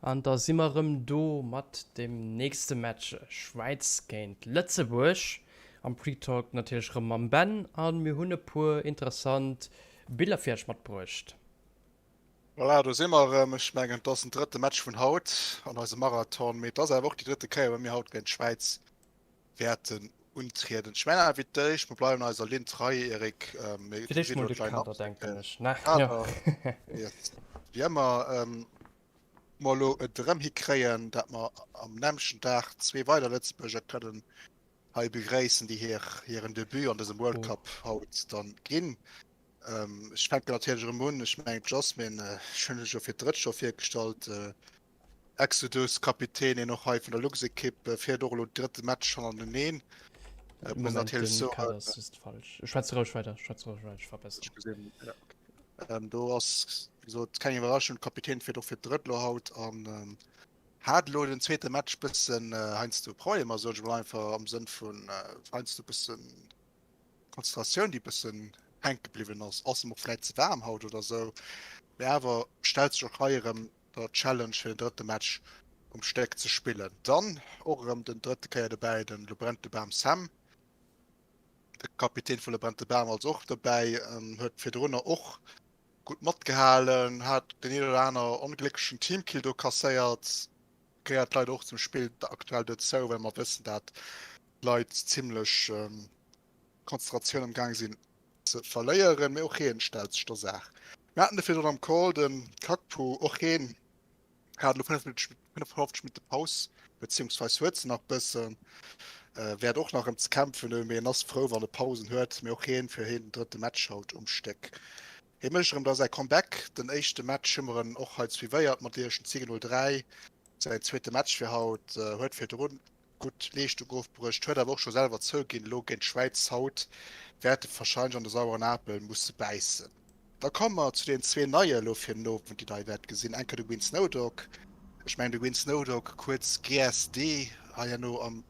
An da si mer erëm do mat dem nächste Match, Schwäiz géint Lëtzebuerg. Am Pre-Talk natierlech erëm mam Ben a mir hunn e puer interessant Biller fir iech matbruecht. Voilà, do si mer erëm. Ech mengen, et ass den drëtte Match vun haut an eisem Marathon, mee et ass awer och déi drëtte Kéier, wou mir haut géint d'Schwäiz wäerten untrieden. Ech mengen awer fir d'éischt, mer bleiwen eiser Linn trei, Eric. Mir Fir d'éischt mol de Kader, denken ech, ne? Kader, yes. Wéi ëmmer, mer elo et erëm hikréien, dat mer am nämmlechten Dag zwee weider Lëtzebuerger kënnen hei begréissen, déi hir hiren Debut an dësem World Cup haut dann ginn. Ech fänken natierlech erëm un, ech mengen d'Jasmine, ech hunn lech jo fir d'drëtt scho virgestallt, Exodus Kapitän, een och hei vun der Luxekipp, fiert och elo drëtte Match hannerteneen. Muss natierlech soen. Kader ass just falsch. Schwätz roueg weider, schwätz roueg weider, ech verbesseren. Ech gesinn, ja. Ähm, do ass, wéi gesot, keng Iwwerraschung, Kapitän fiert och fir d'drëtt elo haut an ähm, hat elo den zweete Match bëssen äh, heiansdo Problemer, soen ech mol einfach am Sënn vun äh, heiansdo bëssen Konzentratioun, déi bëssen hänke bliwwen ass. Ass em och vläit ze waarm haut oder sou, mee awer stellt sech och hei erëm der Challenge fir den drëtte Match um Stéck ze spillen. Dann och erëm den drëtte Kéier dobäi den Lubrente Bam Sam, de Kapitän vu Lubrente Bam also och dobäi, huet virdrunner och gutt matgehalen, hat den een oder aner onglécklechen Teamkill do kasséiert, gehéiert leider och zum Spill aktuell dozou, well mer wëssen dat d'Leit zimmlech Konzentratioun am Gaang sinn ze verléieren, mee och hien stellt sech der Saach. Mir haten de virdrun am Call den Kakpu, och hien hat elo 55 Minutte Paus, beziehungsweis huet se nach bëssen, wäert och nach erëm ze kämpfen hunn, mee en ass frou wann e Pausen huet, mee och hien, fir hien den drëtte Match haut um Stéck. Hie mécht erëm da säi Comeback, den éischte Match hu mer en och hei suivéiert mat iech, den 10 03, säin zweete Match fir haut, huet virdrun gutt Leeschtung ofbruecht, huet awer och scho selwer zouginn, elo géint d'Schwäiz haut wäert e warscheinlech an de saueren Apel musse bäissen. Da komme mer zu den zwee Neie elo fir den Owend, déi der hei wäert gesinn. Eng Kéier de Green Snowdog, ech mengen de Green Snowdog, kuerz GSD hei herno am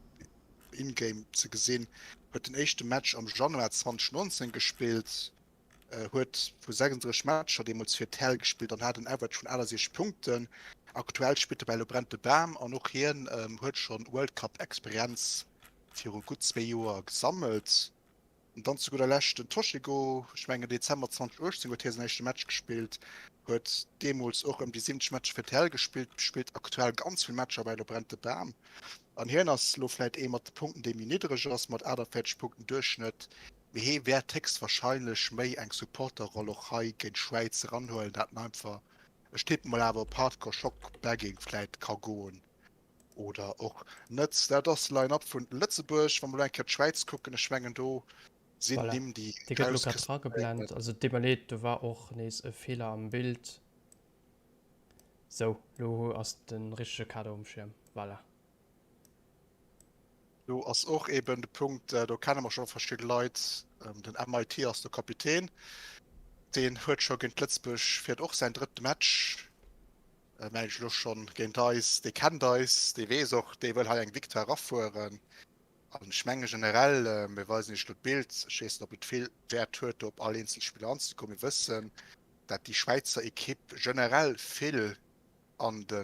Ingame ze gesinn, huet den éischte Match am Januar 2019 gespillt. huet vu 36 Matcher deemools fir d'Häll gespillt an hat en Average vun 68 Punkten. Aktuell spillt e bei Le Brent de Bam an och hien huet schonn World Cup Experienz viru gutt zwee Joer gesammelt. An dann zu gudder Lescht den Toshigo, ech mengen Dezember 2018 huet hie säin éischte Match gespillt, huet deemools och ëm déi 70 Matcher fir d'Häll gespillt, spillt aktuell ganz vill Matcher bei Le Brent de Bam an hien ass elo vläit ee mat de Punkten dee méi niddreg ass, mat 48 Punkten Duerchschnëtt. Mee hee wäert héchstwahrscheinlech méi eng Supporterroll och hei géint d'Schwäiz eranhuelen, dat en einfach, ech tippen mol awer op Hardcore Shock Bagging vläit ka goen oder och net. Dat ass Line-Up vun Lëtzebuerg. Wa mer elo eng Kéier d'Schwäiz kucken, ech mengen do sinn Voilà, Nimm déi dee gëtt elo grad erageblent. Also et deet mer leed, do war och nees e Feeler am Bild. Sou, elo ass de richtege Kader um Schierm. Voilà. Do ass och eben de Punkt, do kenne mer scho verschidde Leit. Den MIT ass do Kapitän. Deen huet scho géint Lëtzebuerg, fiert och säin drëtte Match, mengen ech elo schonn, géint eis. Dee kennt eis, dee weess och, dee wëll hei eng Victoire erafueren. An ech menge generell, mir weisen Iech elo d'Bild, ech weess net, ob et vill Wäert huet, do op all eenzel Spiller anzegoen. Mir wëssen, dat déi Schwäizer Ekipp generell vill an de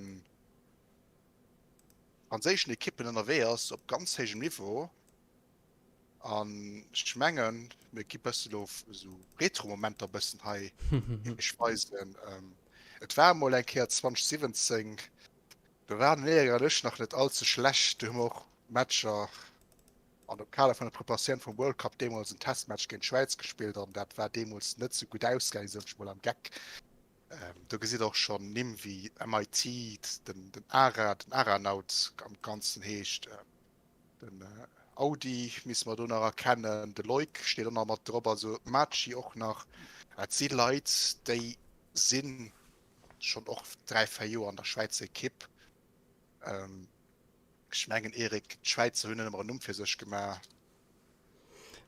franséischen Ekippen ënnerwee ass op ganz héijem Niveau. An ech mengen, mir gi bëssen elo esou Retro-Momenter bëssen hei iech weisen. Et war emol eng Kéier 2017, do waren den Eric an ech nach net all ze schlecht, do hu mer och Matcher an dem Kader vun der Preparatioun vum World Cup deemools en Testmatch géint d'Schwäiz gespillt an dat war deemools net sou gutt ausgaangen, soen ech mol am Geck. Do gesitt der och schonn Nimm wéi MIT, den den Ara, den Aranaut am Ganzen heescht, den Audi misste mer do nach erkennen, de Loic steet och nach mat drop, also Maci och nach. Dat si Leit, déi si schonn och 3, 4 Joer an der Schwäizer Ekipp. Ech mengen Eric, d'Schwäizer hunn net ëmmer en Numm fir sech gemaach.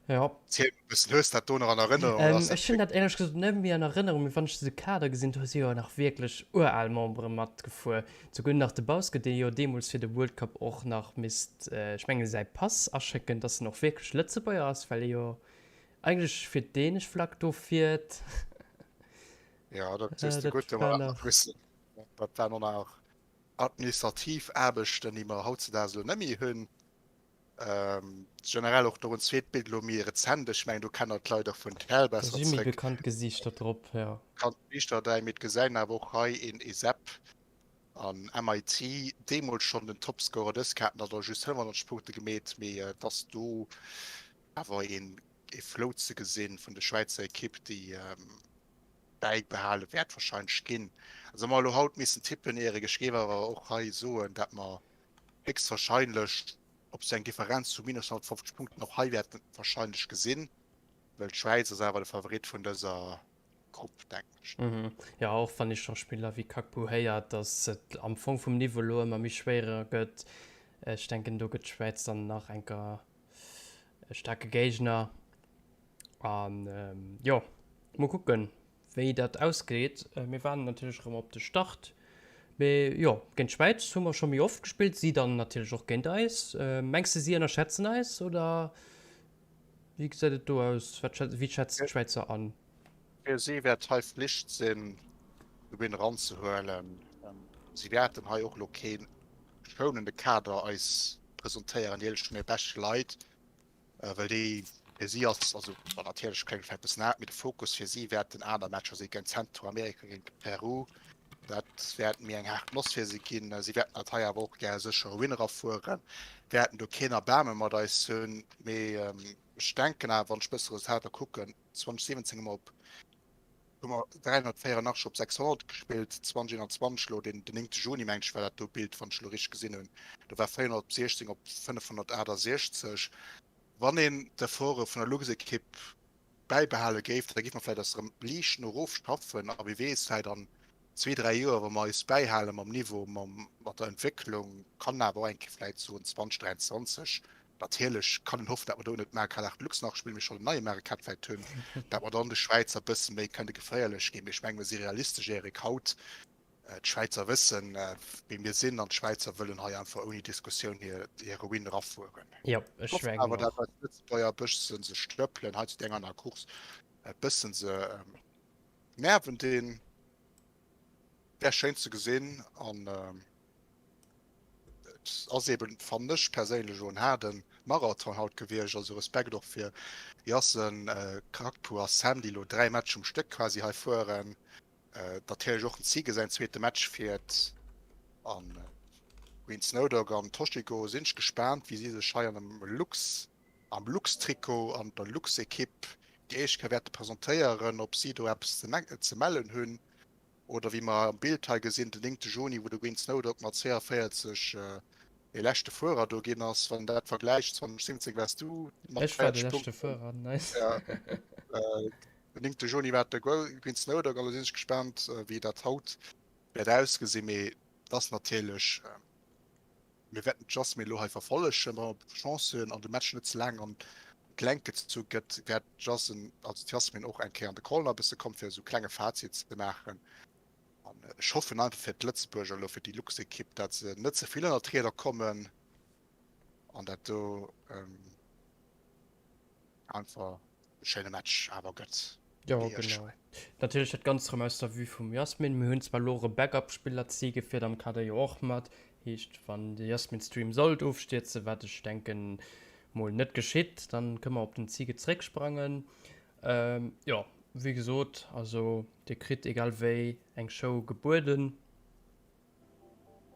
Ja. Ziel e bëssen, hues dat do nach an Erënnerung? Ähm, ech hunn dat éierlech gesot net méi an Erënnerung, mee wann ech de Kader gesinn, do si jo nach wierklech ural Membere matgefuer. Souguer nach de Bauske, dee jo deemools fir de World Cup och nach misst, ech mengen, säi Pass aschécken, dass en och wierklech Lëtzebuerger ass, well e jo eigentlech fir d'dänesch Flagg do fiert. Ja, dat sees de gutt, dat war nach. Dat war nach. Administrativ Aarbechten, déi mer hautzedaags elo net méi hunn. Generell och do en zweet Bild elo méi rezent, ech mengen do kennen der d'Leit och vun Tel besser zréck. Do si méi bekannt Gesiichter drop, jo. Bekannt Gesiichter däi, mee et gesäit awer och hei een ESEP an MIT, deemools schonn den Topscorer, dës Kéier haten der der just 95 Punkte gemeet, mee et ass do awer een ee Flow ze gesinn vun der Schwäizer Ekipp, déi bäibehale wäert wahrscheinlech ginn. Also wa mer elo haut missen tippen, Erik, ech géif awer och hei soen, dat mer héchstwahrscheinlech op sou eng Differenz vu minus 150 Punkten och hei wäerten wahrscheinlech gesinn, well d'Schwäiz ass awer de Favorit vun dëser Grupp, denken ech. Jo, och wann ee scho Spiller wéi Kakpu héiert, datt et am Fong vum Niveau elo ëmmer méi schwéier gëtt. Ech denken, do gëtt d'Schwäiz dann nach enker e staarke Géigner. An jo, mol kucken, wéi dat ausgeet. Mir waarden natierlech erëm op de Start. Mee jo, géint d'Schwäiz hu mer scho méi oft gespillt, si dann natierlech och géint eis. Mengs de, si ënnerschätzen eis oder wéi gesäit et do aus? Wat schätz, wéi schätz de d'Schwäizer an? Fir si wäert hei Flicht sinn, de Win eranzehuelen. Si wäerten hei och elo kee schounende Kader eis presentéieren, déi éischt vun hir beschte Leit. Well déi fir si ass, also bon natierlech kléngt vläicht e bëssen haart, mee de Fokus fir si wäerten aner Matcher si géint Zentralamerika, géint Peru. Dat wäert méi eng haart Noss fir si ginn. Si wäerten dat hei awer och gär sécher Win erafueren, wäerten do keen Erbaarme mat eis hunn. Mee ech denken awer, wann ech e bësse Resultater kucken, 2017 hu mer op hu mer 384 op 600 gespillt, 2021 elo den 9 Juni mengen ech war dat do Bild, wann ech elo richteg gesinn hunn, do war 416 op 568. Wann een d'Efforte vun der Luxekipp bäibehale géif, da géif mer vläicht eis erëm liicht no erof schaffen a wie weess, vläicht an zwee, dräi Joer, wa mer eis bäihale mam Niveau, mam, mat der Entwécklung, kann awer och eng Kéier vläicht soen 2023, Natierlech kann een hoffen, dat mer do net Mario Kart 8 Deluxe nach spillen, mee schonn en neie Mario Kart vläit hunn, dat mer dann de Schwäizer e bësse méi kënne geféierlech ginn. Mee ech menge mir si realistesch, Eric, haut. D'Schwäizer wëssen, wie mir sinn, an d'Schwäizer wëllen hei einfach ouni Diskussioun hir, hire Win erafueren. Jo, ech Hoffen mengen awer, dat och. eis Lëtzebuerger e bëssen sech stëppelen hei zu denger aner Course, e bëssen se Nerven dinn. Wär schéin ze gesinn an. Et ass eben, fannen ech perséinlech, elo en haarde Marathon haut gewiescht. Also Respekt och fir Yassen, Kakpu a Sam, déi elo 3 Match um Stéck quasi hei fueren. Natierlech och den Ziege säin zweete Match fiert an Green Snowdog an Toshiko. Sinn ech gespaant, wéi si sech hei an dem Lux, am Lux-Trikot an der Lux-Ekipp déi éischt Kéier wäerte presentéieren, ob si do eppes ze mellen hunn. Oder wéi mer am Bild hei gesinn, den 9 Juni, wou de Green Snowdog mat 42 dee leschte Fuerer do ginn ass. Wann een dat vergläicht, 2017 waars du mat Ech war de 40 leschte Punkten. Fuerer, nice. Ja, den 9 Juni war et de Green Snowdog. Also sinn ech gespaant, wéi dat haut wäert ausgesinn. Mee et ass natierlech. Mir wäerten d'Jasmine elo hei verfollegen. Wa mer Chance hunn an de Match net ze laang an d'Längt gezu gëtt, wäert d'Jasen, also d'Jasmine och eng Kéier an de Call nach e bësse kommen, fir esou e klenge Fazit ze maachen. An ech hoffen einfach fir d'Lëtzebuerger elo, fir déi Luxekipp, dat se net ze vill ënner d'Rieder kommen an dat do einfach e schéine Match awer gëtt. Jo, genau. Natierlech dat Ganzt erëm aus der Vue vum Jasmin. Mir hunn zwar elo och e Backup-Spiller, d'Siege fiert am Kader jo och mat. Heescht, wann de Jasmin-Stream sollt ofstierzen, wat ech denken mol net geschitt, dann kënne mer op den Ziege zerécksprangen. Jo, wéi gesot, also dir kritt egal wéi eng Show gebueden.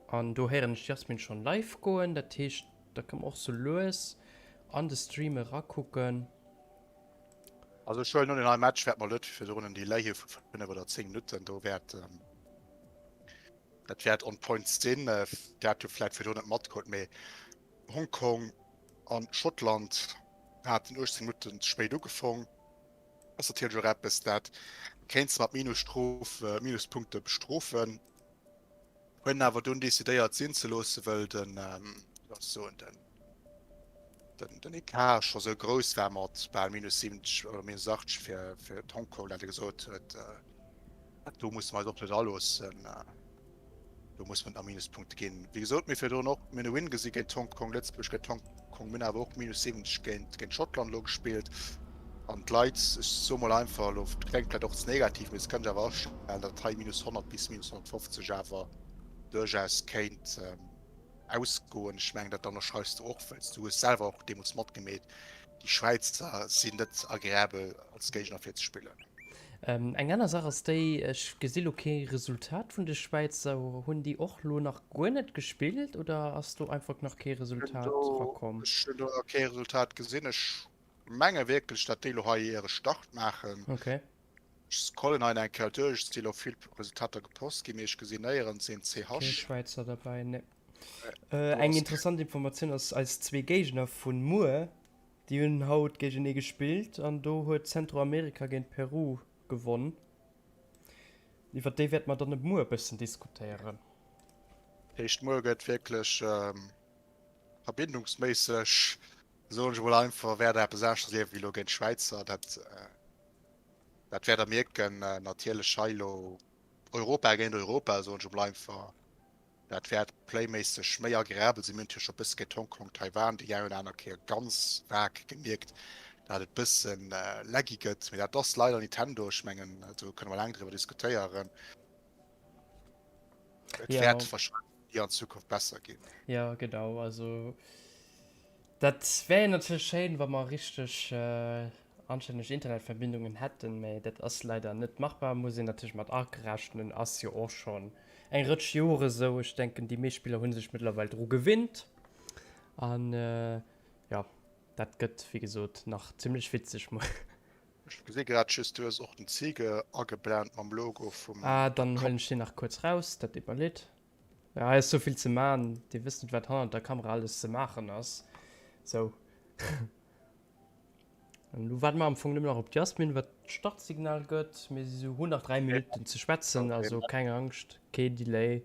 An do héieren ech d'Jasmine schonn live goen, dat heescht da kënne mer och sou lues an de Stream erakucken. Also ech huelen un, den neie Match wäert mer net virdrun en Delay hu vu 5 oder 10 Minutten, do wäert dat wäert on point sinn. Dir hat jo vläit virdrun net matkrut, mee Hongkong an Schottland haten 18 Minutten ze spéit ugefong. Ass natierlech och eppes dat kéints mat Minusstrof, Minuspunkte bestrofen. Hunn awer dunn decidéiert sinn ze loossen, wëll den, wéi soll ech soen, den, den, den Ecart scho sou grouss war mat bal minus 70 oder minus 80 fir, fir d'Hongkong, dat e gesot huet, dat do musse mer eis och net aloossen, do muss mer net nach Minuspunkte ginn. Wéi gesot, mir virdrun och, mir hunn e Win gesi géint Hongkong, Lëtzebuerg géint Hongkong, mir hunn awer och minus 70 géint, géint Schottland elo gespillt. An d'Leit, ech soe mol einfach elo, kléngt vläicht och ze negativ, mee se kënnen sech awer astellen, datt hei minus 100 bis minus 150 awer. Duerchaus kéint ausgoen. Ech mengen, dat ënnerschreifs du och, well s du hues selwer och deemools matgemeet, déi Schwäizer sinn net agreabel als Géigner fir ze spillen. Eng aner Saach ass déi, ech gesi lo kee Resultat vun de Schwäizer. Hunn déi och lo nach guer net gespillt oder ass do einfach nach kee Resultat rakomm? Ech hunn do nach kee Resultat gesinn. Ech menge wierklech, datt déi lo hei hire Start maachen. Okay. Ech scrollen hei eng Kéier duerch, et si lo vill Resultater gepost ginn, mee ech gesinn néierens een CH. Kee Schwäizer derbäi, nee. Eng interessant Informatioun ass, eis zwee Géigner vun muer, déi hunn haut géigenee gespillt an do huet Centroamerika géint Peru gewonn. Iwwer déi wäerte mer dann e muer e bëssen diskutéieren. Dat heescht, muer gëtt wierklech verbindungsméisseg, soen ech emol einfach, wäert der eppes aneschters erliewen wéi elo géint d'Schwäizer. Dat. Dat wäert der mierken. Natierlech hei elo Europa géint Europa, soen ech emol einfach. Dat wäert playméisseg méi agreabel sinn. Mir hunn natierlech scho bësse géint Hongkong, Taiwan déi eng oder aner Kéier ganz vag gemierkt, dat et bësse laggy gëtt. Mee dat ass leider Nintendo. Ech mengen, do kënne mer laang driwwer diskutéieren. Et wäert warscheinlech an Zukunft besser ginn. Jo, genau. Also Dat wär jo natierlech schéin, wa mer richteg anstänneg Internetverbindungen hätten, mä dat ass leider net machbar, muss een natierlech mat arechnen, ass jo och schonn eng Rëtsch Jore sou. Ech denken, déi meescht Spiller hu sech mëttlerweil dru gewinnt an jo, dat gëtt wéi gesot nach zimmlech witzeg muer. Ech gesi grad just, du hues och den Ziege ageblent mam Logo vum. Ah, dann huelen ech deen nach kuerz raus, dat deet mer leed. Ja, hei ass souvill ze man, dir wësst net wat hannert der Kamera alles ze maachen ass. Sou. An elo waarde mer am Fong nëmmen nach op d'Jasmine, wat d'Startsignal gëtt. Mir hunn nach 3 Minutten ze schwätzen, also keng Angscht, kee Delay.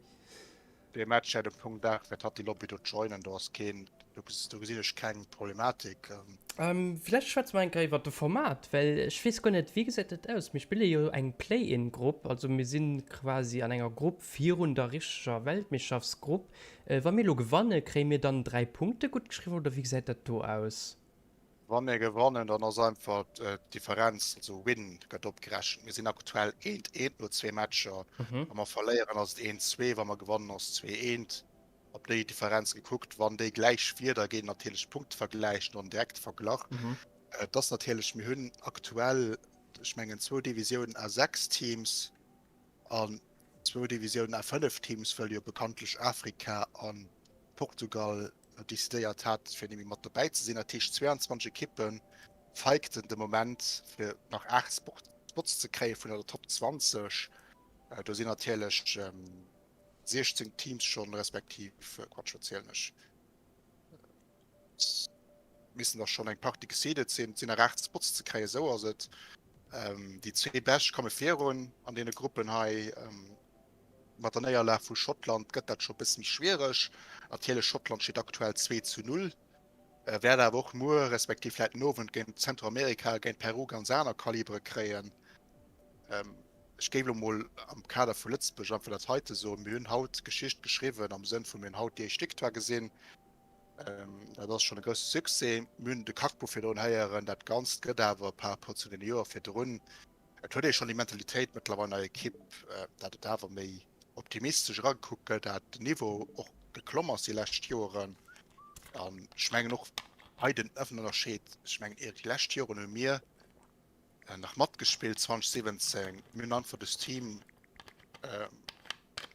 Dee Match wäert um Punkt 8 wäert hatt déi Lobby do joinen, do ass keen, do gesinn ech keng Problematik. Vläicht schwätze mer eng Kéier iwwert de Format, well ech weess guer net, wéi gesäit dat aus? Mir spille jo eng Play-in-Grupp, also mir si quasi an enger Grupp virun der richteger Weltmeeschterschaftsgrupp. Wa mir elo gewanne, kréie mir dann 3 Punkte guttgeschriwwen oder wéi gesäit dat do aus? Wa mir gewannen, dann ass einfach d'Differenz, also Win gëtt opgerechent. Mir sinn aktuell eent eent no zwee Matcher. Wa mer verléieren, ass et eent zwee, wa mer gewannen, ass et zwee eent. Op déi Differenz gekuckt, wann déi gläich wier, da geet natierlech Punktevergläich no den direkte Verglach. Et ass natierlech, mir hunn aktuell, ech mengen, zwou Divisiounen à 6 Teams an zwou Divisiounen à 5 Teams, wëll jo bekanntlech Afrika a Portugal decidéiert hat, fir net méi mat dobäi ze sinn. Dat heescht 22 Ekippe fighten de Moment, fir nach 8 Spots ze kréie vun der Top 20. Do sinn natierlech 16 Teams schonn, respektiv, Quatsch, wat zielen ech, missen der schonn eng Partie geseeded sinn. Et sinn nach 8 Spots ze kréien, esou ass et. Déi zwee Bescht komme virun an deene Gruppen hei. Mat der Néierlag vu Schottland gëtt dat scho bësse méi schwiereg. Natierlech, Schottland steet aktuell 2 zu 0, wäert awer och muer, respektiv vläit den Owend géint Zentralamerika, géint Peru ganz aner Kalibere kréien. Ech géif elo mol am Kader vu Lëtzebuerg einfach dat heite soen, Mir hunn haut Geschicht geschriwwen am Sënn vu mir hunn haut déi éischt Victoire gesinn. Dat ass schonn e grousse Succès. Mir hunn de Kakpo virdrun héieren. Dat Ganzt gëtt awer par rapport zu deene Joer virdrun, et huet ee schonn déi Mentalitéit mëttlerweil an der Ekipp, dat et awer méi optimistesch eragekuckt gëtt, dat den Niveau och geklomm ass déi lescht Joeren. An ech mengen och hei den Ënnerscheed, ech mengen déi lescht Joeren hu mir nach matgespillt 2017, mir hunn einfach das Team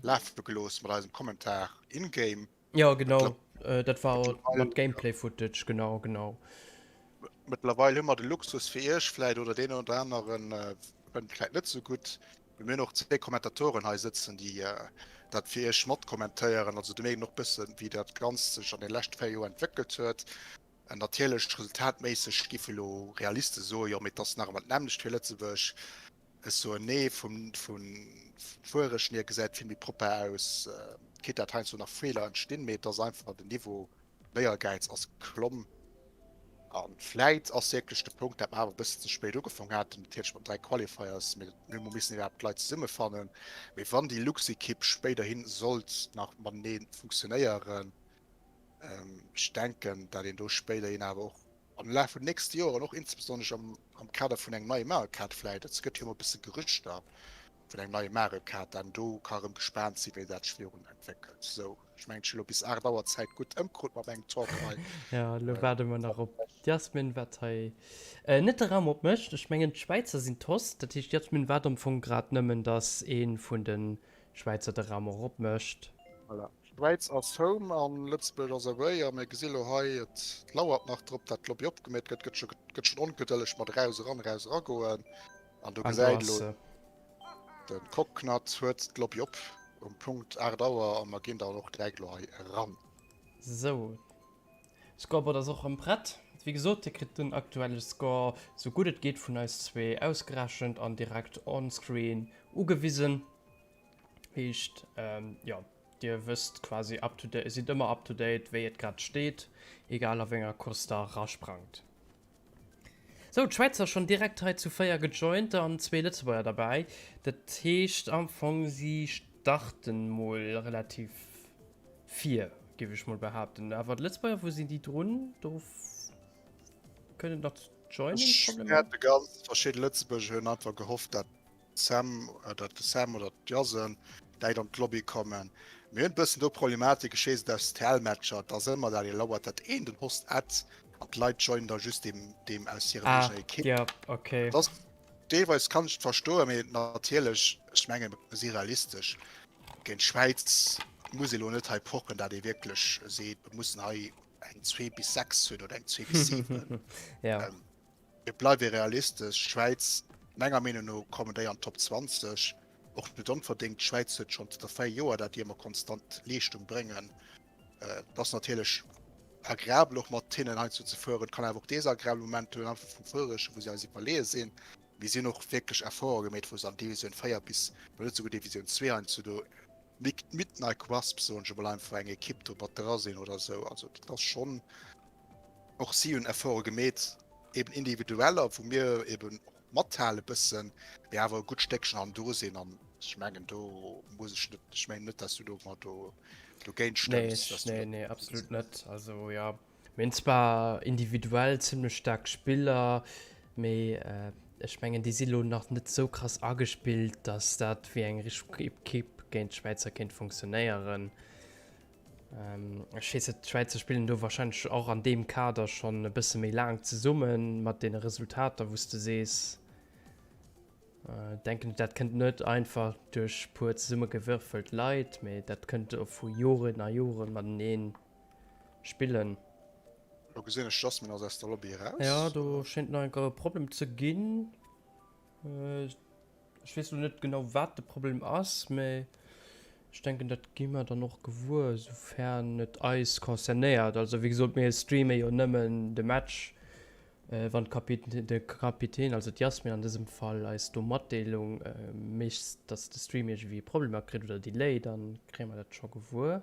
lafe gelooss mat eisem Kommentar in-game. Jo genau, dat war mat Gameplay Footage, genau genau. Mëttlerweil hu mer de Luxus fir iech vläit oder deen oder aneren fënnt et vläit net esou gutt, mee mir hunn och zwee Kommentatoren hei sëtzen, déi dat fir iech matkommentéieren. Also do mierkt een och bëssen, wéi dat Ganzt sech an de leschte 4 Joer entwéckelt huet. Natierlech resultatméisseg giff elo Realiste soen, jo mee et ass nach ëmmer d'nämmlecht fir Lëtzebuerg. Ech soen nee, vum Fuereschen hier gesäit vill méi propper aus, quitte dat heiansdo nach Feeler entstinn, mee et ass einfach den Niveau, den Éiergäiz ass geklomm. A vläit ass wierklech de Punkt, dat mer awer e bëssen ze spéit ugefaang haten, natierlech mat 3 Qualifiers, mee mir hu mol missen iwwerhaapt d'Leit zesummefannen. Mee wann déi Luxekipp spéiderhin sollt nach matenee funktionéieren, Ech denken, dat een do spéiderhin awer och am Laf vun den nächste Joren, och insbesonnesch am Kader vun engem neie Mario Kart vläicht, et gëtt jo ëmmer e bësse Gerüchter. Vun engem neie Mario Kart an do ka rëm gespaant sinn, wéi dat sech virun entwéckelt. Sou, ech mengen, ech hu lo bis 8 Auer d'Zäit gutt ëmkrut mat mengem Talk hei. Jo, elo waarde mer nach op d'Yasmin, wat hei net de Raum opmécht. Ech mengen, d'Schwäizer sinn d'Host, dat heescht, d'Yasmin waart am Fong grad nëmmen, datt ee vun de Schwäizer de Raum och opmécht. Voilà, d'Schwäiz ass home an Lëtzebuerg ass away a mir gesi lo hei, et lauert nach drop, dat d'Lobby opgemeet gëtt, gëtt scho gëtt schonn ongedëlleg mat eraus eran, eraus eragoen. An do gesäit elo de Cocknut huet d'Lobby op um Punkt 8 Auer a mer ginn dann och direkt elo hei eran. Sou, Scoreboard ass och rëm prett. Wéi gesot, dir kritt den aktuelle Score sou gutt et geet vun eis zwee ausgerechent an direkt on-screen ugewisen. Heescht, jo, dir wësst quasi up to date, sidd ëmmer up to date wéi et grad steet, egal a wéi enger Course der erasprangt. Sou, d'Schwäizer schonn direkt hei zu 4 gejoint an zwee Lëtzebuerger derbäi. Dat heescht am Fong si starten mol relativ vir, géif ech mol behaapten. Awer d'Lëtzebuerger, wou sinn déi drun? Do kënnen nach Joining-Problemer. Ech ganz verschidde Lëtzebuerger hunn einfach gehofft, dat Sam oder de Sam oder d'Jasen däit an d'Lobby kommen. Mir hunn bëssen do Problematik, ech weess et aus TL-Matcher, et ass ëmmer dat, ee lauert dat een den Host add an d'Leit joinen da just deem deem aus hirer ah, eegener Ekipp. Ja, okay. Dat ass deelweis kann ech et verstoen, mee natierlech, ech menge mir si realistesch, géint d'Schwäiz muss ee lo net hei pochen, dat ee wierklech seet, mir mussen hei eng 2 bis 6 hunn oder eng 2 bis 7. ja. Ähm, Mir bleiwe realistesch, d'Schwäiz, menger Meenung no kommen déi an d'Top 20, och net onverdéngt. D'Schwäiz huet schonn zanter 4 Joer dat déi ëmmer konstant Leeschtung bréngen. Et ass natierlech agreabel och mat hinnen heiansdo ze fueren, et kann awer och desagreabel Momenter hunn, einfach vum Fuereschen, wou si eis iwwerleeë sinn. Mee si hunn och wierklech Efforte gemeet, wou se an Divisioun 4 bis, wann net souguer Divisioun 2 heiansdo do Midnight Wasp, soen ech emol einfach, eng Ekipp do mat dra sinn oder esou. Also dat ass schonn. Och si hunn Efforte gemeet, eben individueller, wou mir eben och mathale bëssen, mee awer e gutt Stéckchen hannendru sinn. An ech mengen, do muss ech net, ech mengen net, dass du do mer do dogéint stëmms. Nee, nee, nee, absolut net. Also jo, mir hunn zwar individuell zimmlech staark Spiller, mee ech mengen, déi si lo nach net esou krass agespillt, dass dat wéi eng richteg Ekipp géint d'Schwäizer kéint funktionéieren. Ech weess net, d'Schwäizer spillen do warscheinlech och an deem Kader schonn e bësse méi laang zesummen, mat deene Resultater, wou s de sees. Denken, dat kënnt net einfach duerch puer zesummegewürfelt Leit, mee dat kënnt och vu Joren a Joren matenee spillen. Lo gesinn ech, Jasmine ass aus der Lobby eraus. Jo, do schéngt nach enker e Problem ze ginn. Ech weess lo net genau wat de Problem ass, mä ech denken dat gi mer dann och gewuer soufern et eis concernéiert. Also wéi gesot mir streame jo nëmmen de Match, wann de Kapitän, also d'Yasmin an dësem Fall, eis do Matdeelung mécht, dass de Stream iergendwéi Problemer kritt oder Delay, dann kréie mer dat scho gewuer.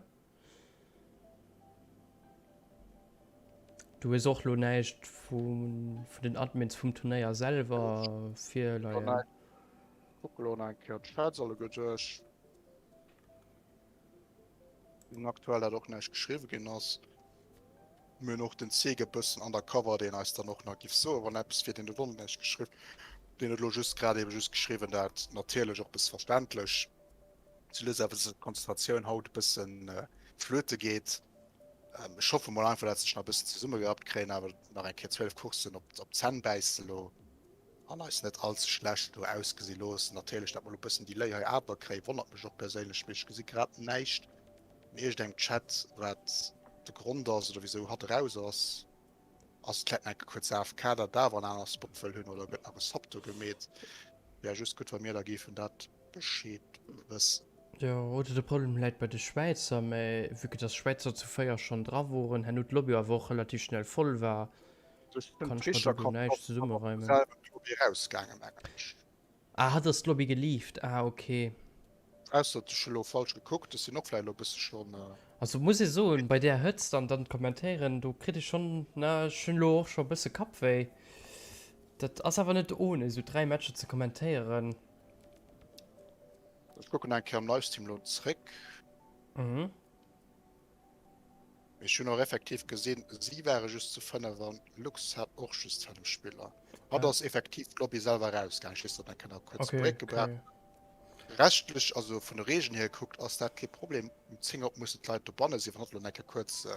Du hues och lo näischt vun den Admins vum Turnéier selwer virleien? Kucke lo nach eng Kéier d'Chats alleguer duerch. Gesinn aktuell dat och näischt geschriwwe ginn ass. Mir hunn och den Zeeg e bëssen undercover, deen eis dann och nach giff soen, wann eppes wier. Deen huet och näischt geschriwwen. Deen huet lo just grad ebe just geschriwwen, dat natierlech och e bësse verständlech, sou lues awer d'Konzentratioun haut e bëssen flöte geet. Ech hoffe mol einfach, dat se sech nach e bëssen zesummegerappt kréien, awer nach eng Kéier 12 Courssen op d'Zänn bäisse lo an eis net all ze schlecht do ausgesi loossen. Natierlech, dat mer lo e bëssen Delay hei awer kréien, wonnert mech och perséinlech, mee ech gesi grad näischt an iergendengem Chat, wat de Grond ass oder wisou hatt eraus ass. Ass et vläit nach enke kuerz AFK, dat awer en aner Spot wëll hunn oder gëtt nach e Sub do gemeet? Wär just gutt, wa mir da géifen dat Bescheed wëssen. Jo, oder de Problem läit bei de Schwäizer, mä vue que dass Schwäizer zu 4 schonn dra woren, herno d'Lobby awer och relativ schnell voll war, kann ech mer do guer näischt zesummereimen. Ah, hatt ass d'Lobby geleaved, ah ok. Ausser ech hu lo falsch gekuckt, ech sinn och vläicht elo e bësse schonn. Also muss ee soen, bei där Hëtzt an dann d'Kommentéieren, do kritt ee schonn, na ech hunn elo och scho e bësse Kappwéi. Dat ass awer net ohne, esou 3 Matcher ze kommentéieren. Ech kucken eng Kéier am Livestream lo zréck. Mhm. Ech hunn och effektiv gesinn, si ware just zu 5 an Lux hat och just 5 Spiller. Hatt ass effektiv d'Lobby selwer erausgaangen. Ech weess net, ob eng Kéier nach kuerz Okay, Break gebraucht. okay. Rechtlech, also vun de Regeln hier gekuckt, ass dat kee Problem. Um 10 op mussen d'Leit dobanne sinn, wann hatt elo eng Kéier kuerz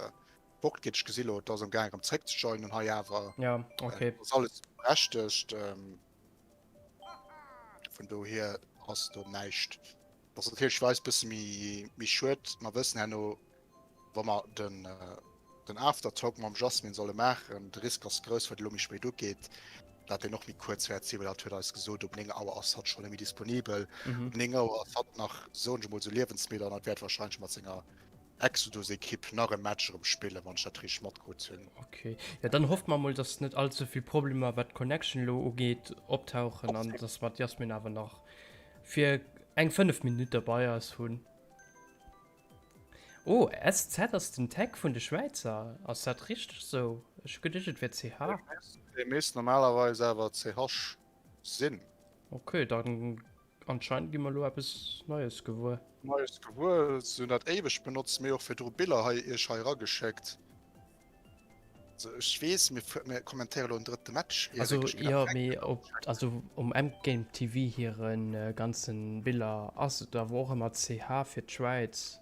fort geet. Ech gesi elo, et ass am gaang erëm zréck ze joinen hei awer. Ja, okay. Ass alles berechtegt. Vun dohier ass do näischt. Ass natierlech fir eis bësse méi, méi schued. Mer wëssen herno, wa mer den, den Aftertalk mam Jasmin solle maachen, de Risk ass grouss, wat elo méi spéit ugeet, dat deen och méi kuerz wäert sinn, well hatt huet eis gesot, um 9 Auer ass hatt schonn net méi disponibel. Um 9 Auer ass hatt nach, soen ech emol, sou liewensmidd an hatt wäert warscheinlech mat senger Exodus-Ekipp nach e Match erëm spillen, wann ech dat richteg matkrut hunn. Ok, jo dann hoffe mer mol, dass net all ze vill Problemer, wat d'Connection elo ugeet, optauchen an dass mer d'Jasmin awer nach fir eng 5 Minutte bei eis hunn. Oh, SZ ass den Tag vun de Schwäizer. Ass dat richteg sou? Ech hu geduecht et wär CH. Dee misst normalerweis awer CH sinn. Ok, dann anscheinend gi mer elo eppes Neies gewuer. Neies gewuer. Se hunn dat éiweg benotzt, mir hu och virdru Biller hei iech hei erageschéckt. Also ech weess, mir, mir kommentéiere lo en drëtte Match. Also jo, mee op, also um Endgame TV hire ganzen Biller ass et awer och ëmmer CH fir d'Schwäiz.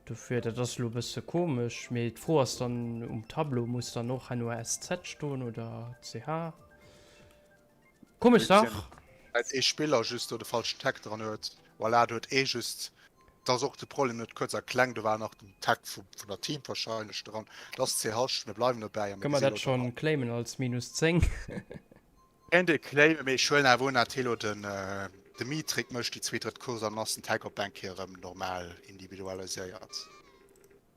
Dofir, dat ass lo e bësse komesch, mee d'Fro ass dann um Tableau, muss dann och herno SZ stoen oder CH? Komesch Sach. Well ee Spiller just do de falschen Tag dran huet. Voilà, do huet ee just, dat ass och de Problem, net kuerz a kleng, do war nach den Tag vu vun der Team wahrscheinlech dran. Dat ass CH, mir bleiwen dobäi a mir Kënne mer gesinn dat elo schonn claimen als minus 10? Kéint ee claimen, mee ech huelen awer un, dat hie lo den de Metric mécht, déi zweet, drëtt Course, an dann ass den Tag op eng Kéier erëm normal individualiséiert.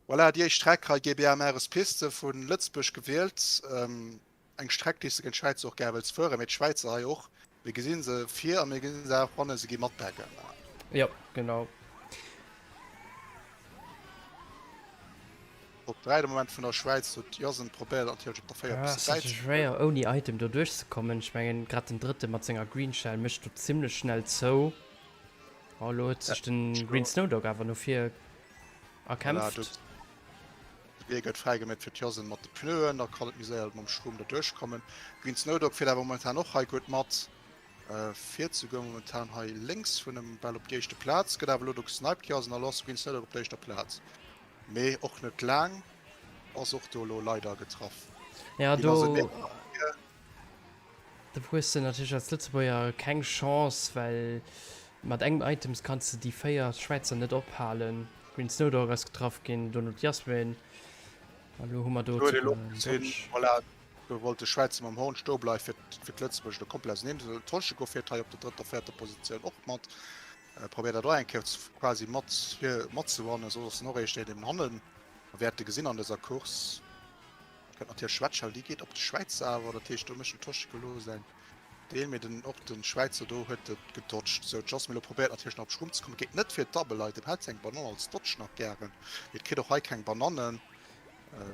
Voilà, déi éischt Streck hei, GBA Mares Piste vu Lëtzebuerg gewielt. Eng Streck, déi s de géint d'Schwäizer och gär wëlls fueren, mee d'Schwäizer hei och. Mir gesi se vir a mir gesi se och hannen, se gi matpacken. Jo, genau. Top 3 de Moment vun der Schwäiz, do d'Jasen probéiert natierlech op der 4 e bësse bäizekommen. Ass schwéier ouni Item do duerchzekommen. Ech mengen grad den drëtte mat senger Green Shell mécht do zimmlech schnell zou. Oh, elo huet sech den Green Snowdog awer no vir erkämpft. De Wee gëtt fräigemeet fir d'Jasen mat de Pneuen, da kann et méi séier mam Schrumm der duerchkommen. Green Snowdog fiert awer momentan och hei gutt mat, fiert souguer momentan hei lénks vun em bal op déi éischte Plaz, gëtt awer elo do gesniped. Jasen a lo ass de Green Snowdog op der éischter Plaz, mee och net laang, ass och do elo leider getraff ginn. Also e Meter nach vir. Do hues de natierlech als Lëtzebuerger keng Chance, well mat engem Items kanns de déi 4 Schwäizer net ophalen. Green Snowdog ass getraff ginn, dono d'Jasmin an elo hu mer do souguer en Dodge. Voilà, do wollt de Schwäizer mam Horn stoe bleiwen, fir fir d'Lëtzebuerger do komplett auseneen ze huelen. D'Toschiko fiert hei op der drëtter, véierter Positioun och mat, probéiert dat och eng Kéier quasi mat fir matzewannen, soss ass en och eréischt deen, deen hannen mer wäerte gesinn an dëser Course. Kënnt natierlech Schwätschel, déi geet op de Schwäizer awer, dat heescht do mécht den Toschiko elo säin Deel, mee den och den Schwäizer do huet et gedodged. Sou, d'Jasmine elo probéiert natierlech nach op Schrumm ze kommen, geet net fir d'Double Item, hält seng Banann als Dodge nach gären, mee et kritt och hei keng Banannen.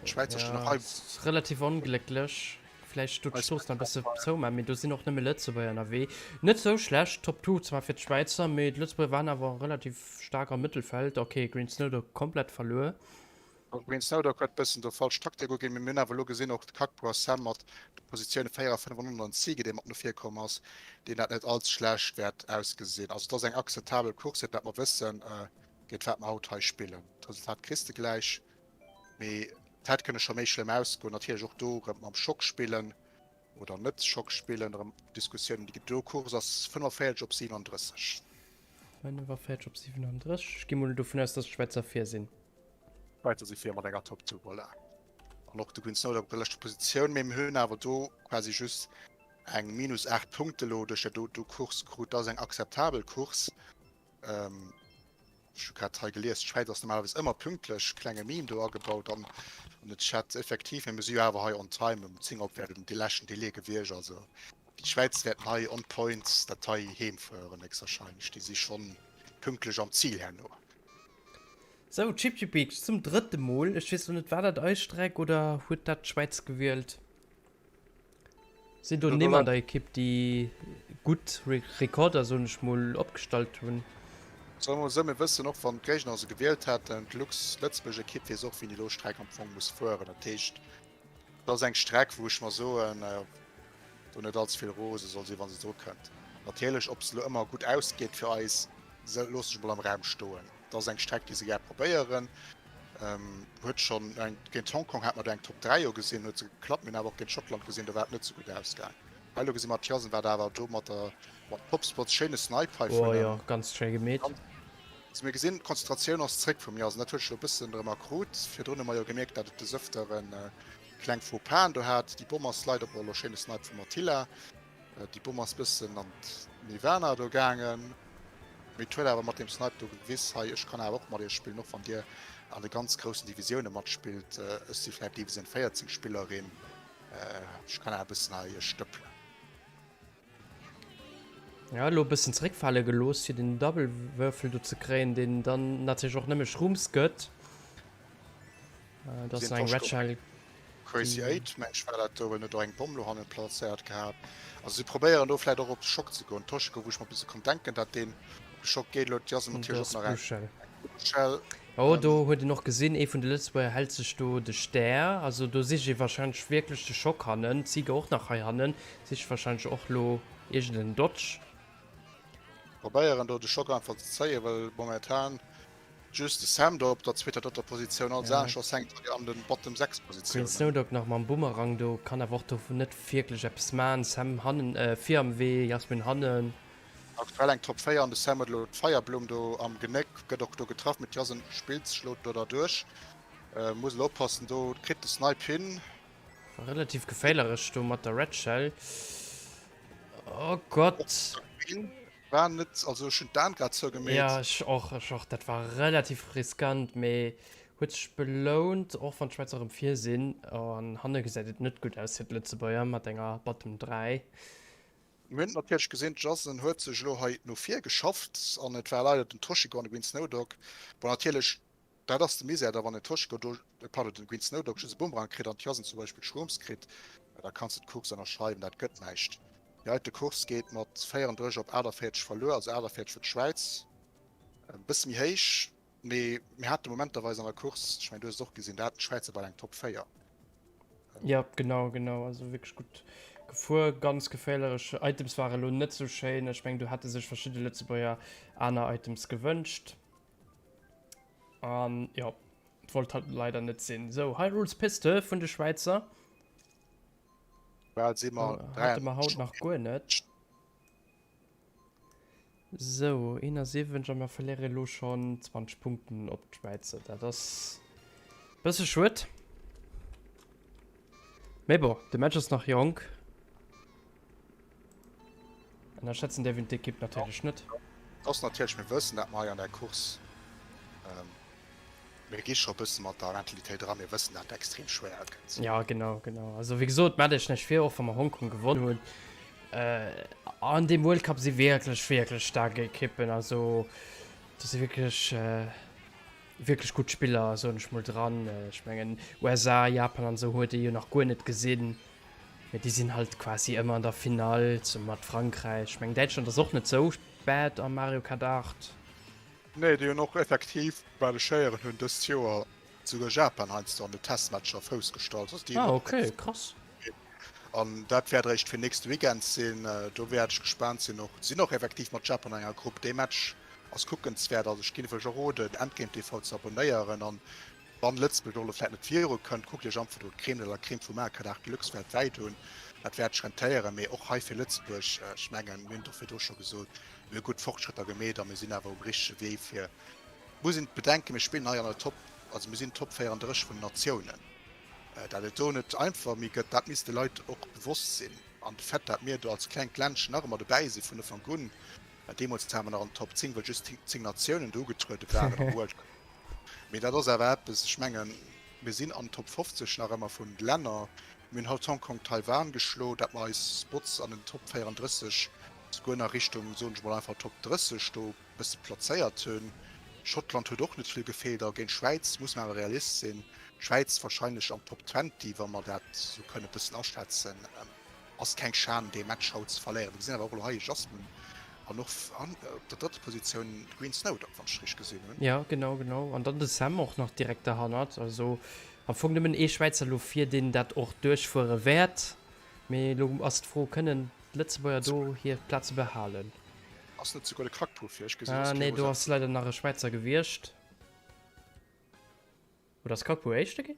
D'Schwäizer stinn och hei. Ass relativ onglécklech, vläicht do d'Strooss nach e bësse zouman, mee do sinn och nëmme Lëtzebuerger ënnerwee. Net sou schlecht, Top 2 zwar fir d'Schwäizer, mee d'Lëtzebuerger waren awer relativ staark am Mëttelfeld. Ok, Green Snowdog komplett verluer. Green Snowdog huet bëssen do falsch Taktik uginn, mee mir hunn awer elo gesinn, och de Kakpo a Sam mat de Positioune 4 a 5 an 100 an Zige, dee mat no vir komm ass, deen dat net allze schlecht wäert ausgesinn. Also et ass eng akzeptabel Course, fir dat mer wëssen, géint wat mer haut hei spillen. D'Resultat kriss de gläich, mee et hätt kënne scho méi schlëmm ausgoen. Natierlech och do erëm mam Schock spillen oder net Schock spillen, erëm Diskussiounen, déi ginn. Do Course ass 45 op 37. 45 op 37. Ech gi mol dovun aus, dass d'Schwäizer vir sinn. D'Schwäizer si vir mat enger Top 2, voilà. An och de Green Snowdog op der leschter Positioun. Mee mir hunn awer do quasi just eng minus 8 Punkte lo duerch dat do Course krut. Dat ass eng akzeptabel Course. Ähm, ech hu grad hei gelies, d'Schwäiz ass normalerweis ëmmer pünktlech. Klenge Meme do agebaut an an de Chat. Effektiv, mee mir si jo awer hei on time. Um 10 op wär den de leschten Delai gewiescht. Also déi Schwäiz wäerten hei on point dat hei heemfueren, héchstwahrscheinlech. Déi si schonn pünktlech am Zil herno. Sou, Chip Chip Beach zum drëtte Mol. Ech weess lo net, war dat eis Streck oder huet dat d'Schwäiz gewielt? Sinn do Nimm an der Ekipp, déi gutt Rekorder, soen ech mol, opgestallt hunn? Soe mer esou, mir wëssen och, wann d'Géigner se gewielt hätten, d'Lux Lëtzebuerg Ekipp weess och, wéi déi elo Streck am Fong muss fueren. Dat heescht, et ass eng Streck, wou ech mer soen, do net allze vill rose soll sinn, wa se dru kënnt. Natierlech, ob se elo ëmmer gutt ausgeet fir eis, loossen ech emol am Raum stoen. Dat ass eng Streck, déi se gär probéieren. Huet schonn eng, géint Hongkong hat mer do eng Top 3 jo gesinn, huet se geklappt. Mir hunn awer och géint Schottland gesinn, do war et net esou gutt ausgaang. Hei elo gesi mer d'Jasen, wat awer do mat der mat Topspots, schéine Snipe hei vun. Oh jo, ganz schéi gemeet. Also mir gesinn, d'Konzentratioun ass zréck vum Jasen, dat huet ech elo e bëssen erëm erkrut. Virdrun hu mer jo gemierkt, dat et des Ëfteren kleng Faux-Pasen do hat. Déi Bomm ass leider, oh elo schéine Snipe vum Attila, déi Bomm ass bëssen an d'Nirvana do gaangen, mee et huet awer mat deem Snipe do gewiss, hei ech kann awer och mat iech spillen, och wann dir an de ganz groussen Divisioune matspillt. Ech si vläicht Division 14 Spillerin, Ech kann awer e bëssen hei stëppelen. Ja, elo e bëssen zeréckfale gelooss, fir den Double-Würfel do ze kréien, deen dann natierlech och nëmme Shrooms gëtt. Dat ass eng Red Shell. Crazy 8, meng ech, war dat do, well en huet och eng Bomm lo hannen plazéiert gehat. Also si probéieren do vläicht och op de Schock ze goen. Toshiko, wou ech mer e bësse konnt denken, dat deen op de Schock geet. Elo d'Jasen natierlech och nach eng Blue Shell. Oh, do huet een och gesinn, ee vun de Lëtzebuerger hält sech do de Stär. Also do sicht ee wahrscheinlech wierklech de Schock hannen. D'Ziga och nach hei hannen, sicht wahrscheinlech och lo iergend en Dodge. Probéieren do de Schock einfach ze zéien, well momentan just de Sam do op der zweeter, drëtter Positioun, alles aneschters hänkt hei an den Bottom 6 Green Positiounen. Snowdog nach mam Boomerang do, kann awer och do net wierklech eppes man. Sam hannen, vir am Wee, Jasmin hannen. Aktuell eng Top 4 an de Sam huet elo d'Feierblumm do am Genéck, gëtt och do getraff, mee d'Jasen spillt sech elo do derduerch. Muss elo oppassen do, kritt de Snipe hin. War relativ geféilerech do mat der Red Shell. Oh Gott. War net, also ech hunn d'Aan grad zougemeet. Ja ech och, ech och. Dat war relativ riskant, mee huet sech belount, och wann d'Schwäizer erëm vir sinn. An hanne gesäit et net gutt aus fir d'Lëtzebuerger mat enger Bottom 3. Mir hunn et natierlech gesinn, d'Jasen huet sech elo hei no vir geschafft an et war leider den Toshiko an de Green Snowdog. Bon, natierlech, dat ass de Misär da wann den Toshiko do, pardon, den Green Snowdog just e Bumerang kritt an d'Jasen zum Beispill d'Shrooms kritt, da kanns de d'Course ënnerschreiwen, dat gëtt näischt. Déi heite Course geet mat 34 op 48 verluer, also 48 fir d'Schwäiz, e bësse méi héich, mee mir hate momenterweis an der Course, ech mengen du hues et och gesinn, da haten d'Schwäizer bal eng Top 4. Ja genau genau also wierklech gutt gefuer, ganz geféierlech. Items ware lo net sou schéin. Ech meng do hätte sech verschidde Lëtzebuerger aner Items gewënscht. An jo et wollt halt leider net sinn. Sou Hyrule's Piste vun de Schwäizer. Bal si mer hate mer haut nach guer net. Sou, 71 a mer verléiere elo schonn 20 Punkten op d'Schwäizer. Dat ass e bësse schued. Mee bon, de Match ass nach jonk. Ënnerschätzen däerf een d'Ekipp natierlech net. Ass natierlech, mir wëssen dat mer hei an der Course, mir gi scho e bësse mat der Mentalitéit eran, mir wëssen dat et extrem schwéier gëtt. Ja, genau, genau. Also wéi gesot, maacht Iech näischt vir, och wa mer Hongkong gewonn hunn, An deem World Cup si wierklech, wierklech staark Ekippen. Also do si wierklech, wierklech gutt Spiller, soen ech mol, dran. Ech mengen USA, Japan an esou huet ee jo nach guer net gesinn. Mee déi sinn halt quasi ëmmer an der Finall, zesumme mat Frankräich. Ech mengen Däitschland ass och net sou bad am Mario Kart 8. Nee, déi hunn och effektiv, wat ech héieren hunn, dëst Joer souguer Japan heiansdo an de Testmatcher Fouss gestallt. Also déi hunn Ah, och okay, krass. An dat wäert eréischt fir nächste Weekend sinn. Do wäert ech gespaant sinn och. Sinn och effektiv mat Japan an enger Grupp. Dee Match ass kuckenswäert. Also ech géif iech och roden, Endgame TV ze abonnéieren. An wann Lëtzebuerg och elo vläit net viru kënnt, kuckt iech einfach do d'Crème de la Crème vu Mario Kart 8 Deluxe weltwäit un. Dat wäert sech rentéieren. Mee och hei fir Lëtzebuerg, ech mengen, mir hunn et och virdru scho gesot, mir hu gutt Fortschrëtter gemeet a mir sinn awer um richtege Wee fir, muss een bedenken, mir spillen hei an der Top, also mir sinn Top 34 vun den Natiounen. Dat et do net einfach méi gëtt, dat misst de Leit och bewosst sinn. An de Fait, dat mir do als klengt Ländchen nach ëmmer dobäi si vun Ufank un, deemools ware mer nach an den Top 10, well just 10 Natiounen do ugetruede waren am World Cup. Mee dat ass awer eppes, ech mengen, mir sinn an den Top 50 nach ëmmer vun de Länner. Mir hunn haut Hongkong, Taiwan geschlo, dat mer eis Spots an den Top 34, souguer nach Richtung, soen ech mol einfach, Top 30 do bësse plazéiert hunn. Schottland huet och net vill gefeelt a géint d'Schwäiz muss mer awer Realist sinn, d'Schwäiz warscheinlech am Top 20, wa mer dat esou kënne bëssen aschätzen. Ass keng Schan dee Match haut ze verléieren. Mir gesinn awer och elo hei e Jasmine an och an op der drëtter Positioun de Green Snowdog, wann ech richteg gesinn hunn. Jo, genau, genau. An dann de Sam och nach direkt derhannert. Also am Fong nëmmen ee Schwäizer elo vir, deen dat och duerchfuere wäert. Mee elo ass d'Fro, kënnen. D'Lëtzebuerger do hir Plaze behalen. Ass net souguer de Kakpu fir? Ech gesinn, Ah nee, do ass leider nach e Schwäizer gewiescht. Oder ass Kakpu Éischte ginn?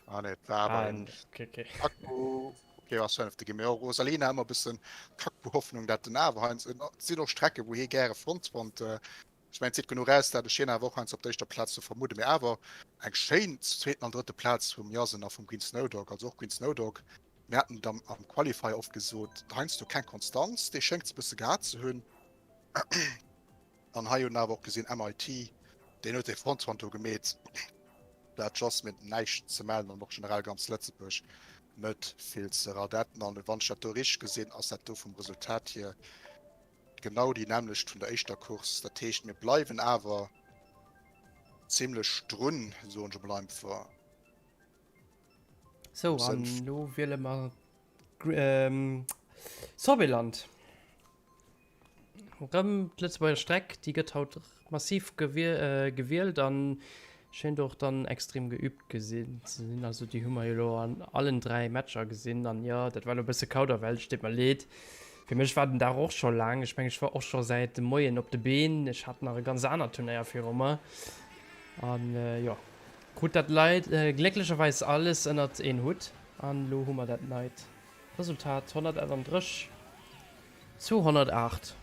Ah nee, et war awer en Okay, okay. Kakpu. Okay, ass Fënnefte ginn. Mee och Rosalina ëmmer e bëssen Kakpu-Hoffnung, dat den awer heiansdo, et sinn och Strecke wou hie gäre Front spannt. Ech mengen, et seet genuch aus, dat ech hien awer och heiansdo op der éischter Plaz do vermudden. Mee awer eng schéin zweeten an drëtte Plaz vum Jasen a vum Green Snowdog. Also och Green Snowdog, mir haten et am Qualifier oft gesot, heiansdo keng Konstanz, dee schéngt se e bësse gehat ze hunn. An hei hunn awer och gesinn, MIT, deen huet dee Frontrun do gemeet. Dat Jasmine näischt ze mellen an och generell ganz Lëtzebuerg net vill ze radetten. An wann ech dat do richteg gesinn, ass dat do vum Resultat hier Genau déi nämmlecht vun der éischter Course. Dat heescht, mir bleiwen awer zimlech drun, soen ech emol einfach. Sou, an elo wiele mer Sorbiland. Erëm d'Lëtzebuerger Streck, déi gëtt haut massiv gewielt an schéint och dann extrem geübt gesinn ze sinn. Also déi hu mer jo elo an allen 3 Matcher gesinn an jo, dat war elo e bësse Kauderwelsch, deet mer leed. Fir mech war den Dag och scho laang. Ech mengen, ech war och scho säit de Moien op de Been. Ech hat nach e ganz anert Turnéier viru mer an jo, krut dat leit glécklecherweis alles ënnert een Hutt an elo hu mer dat neit Resultat 138. Zu 108.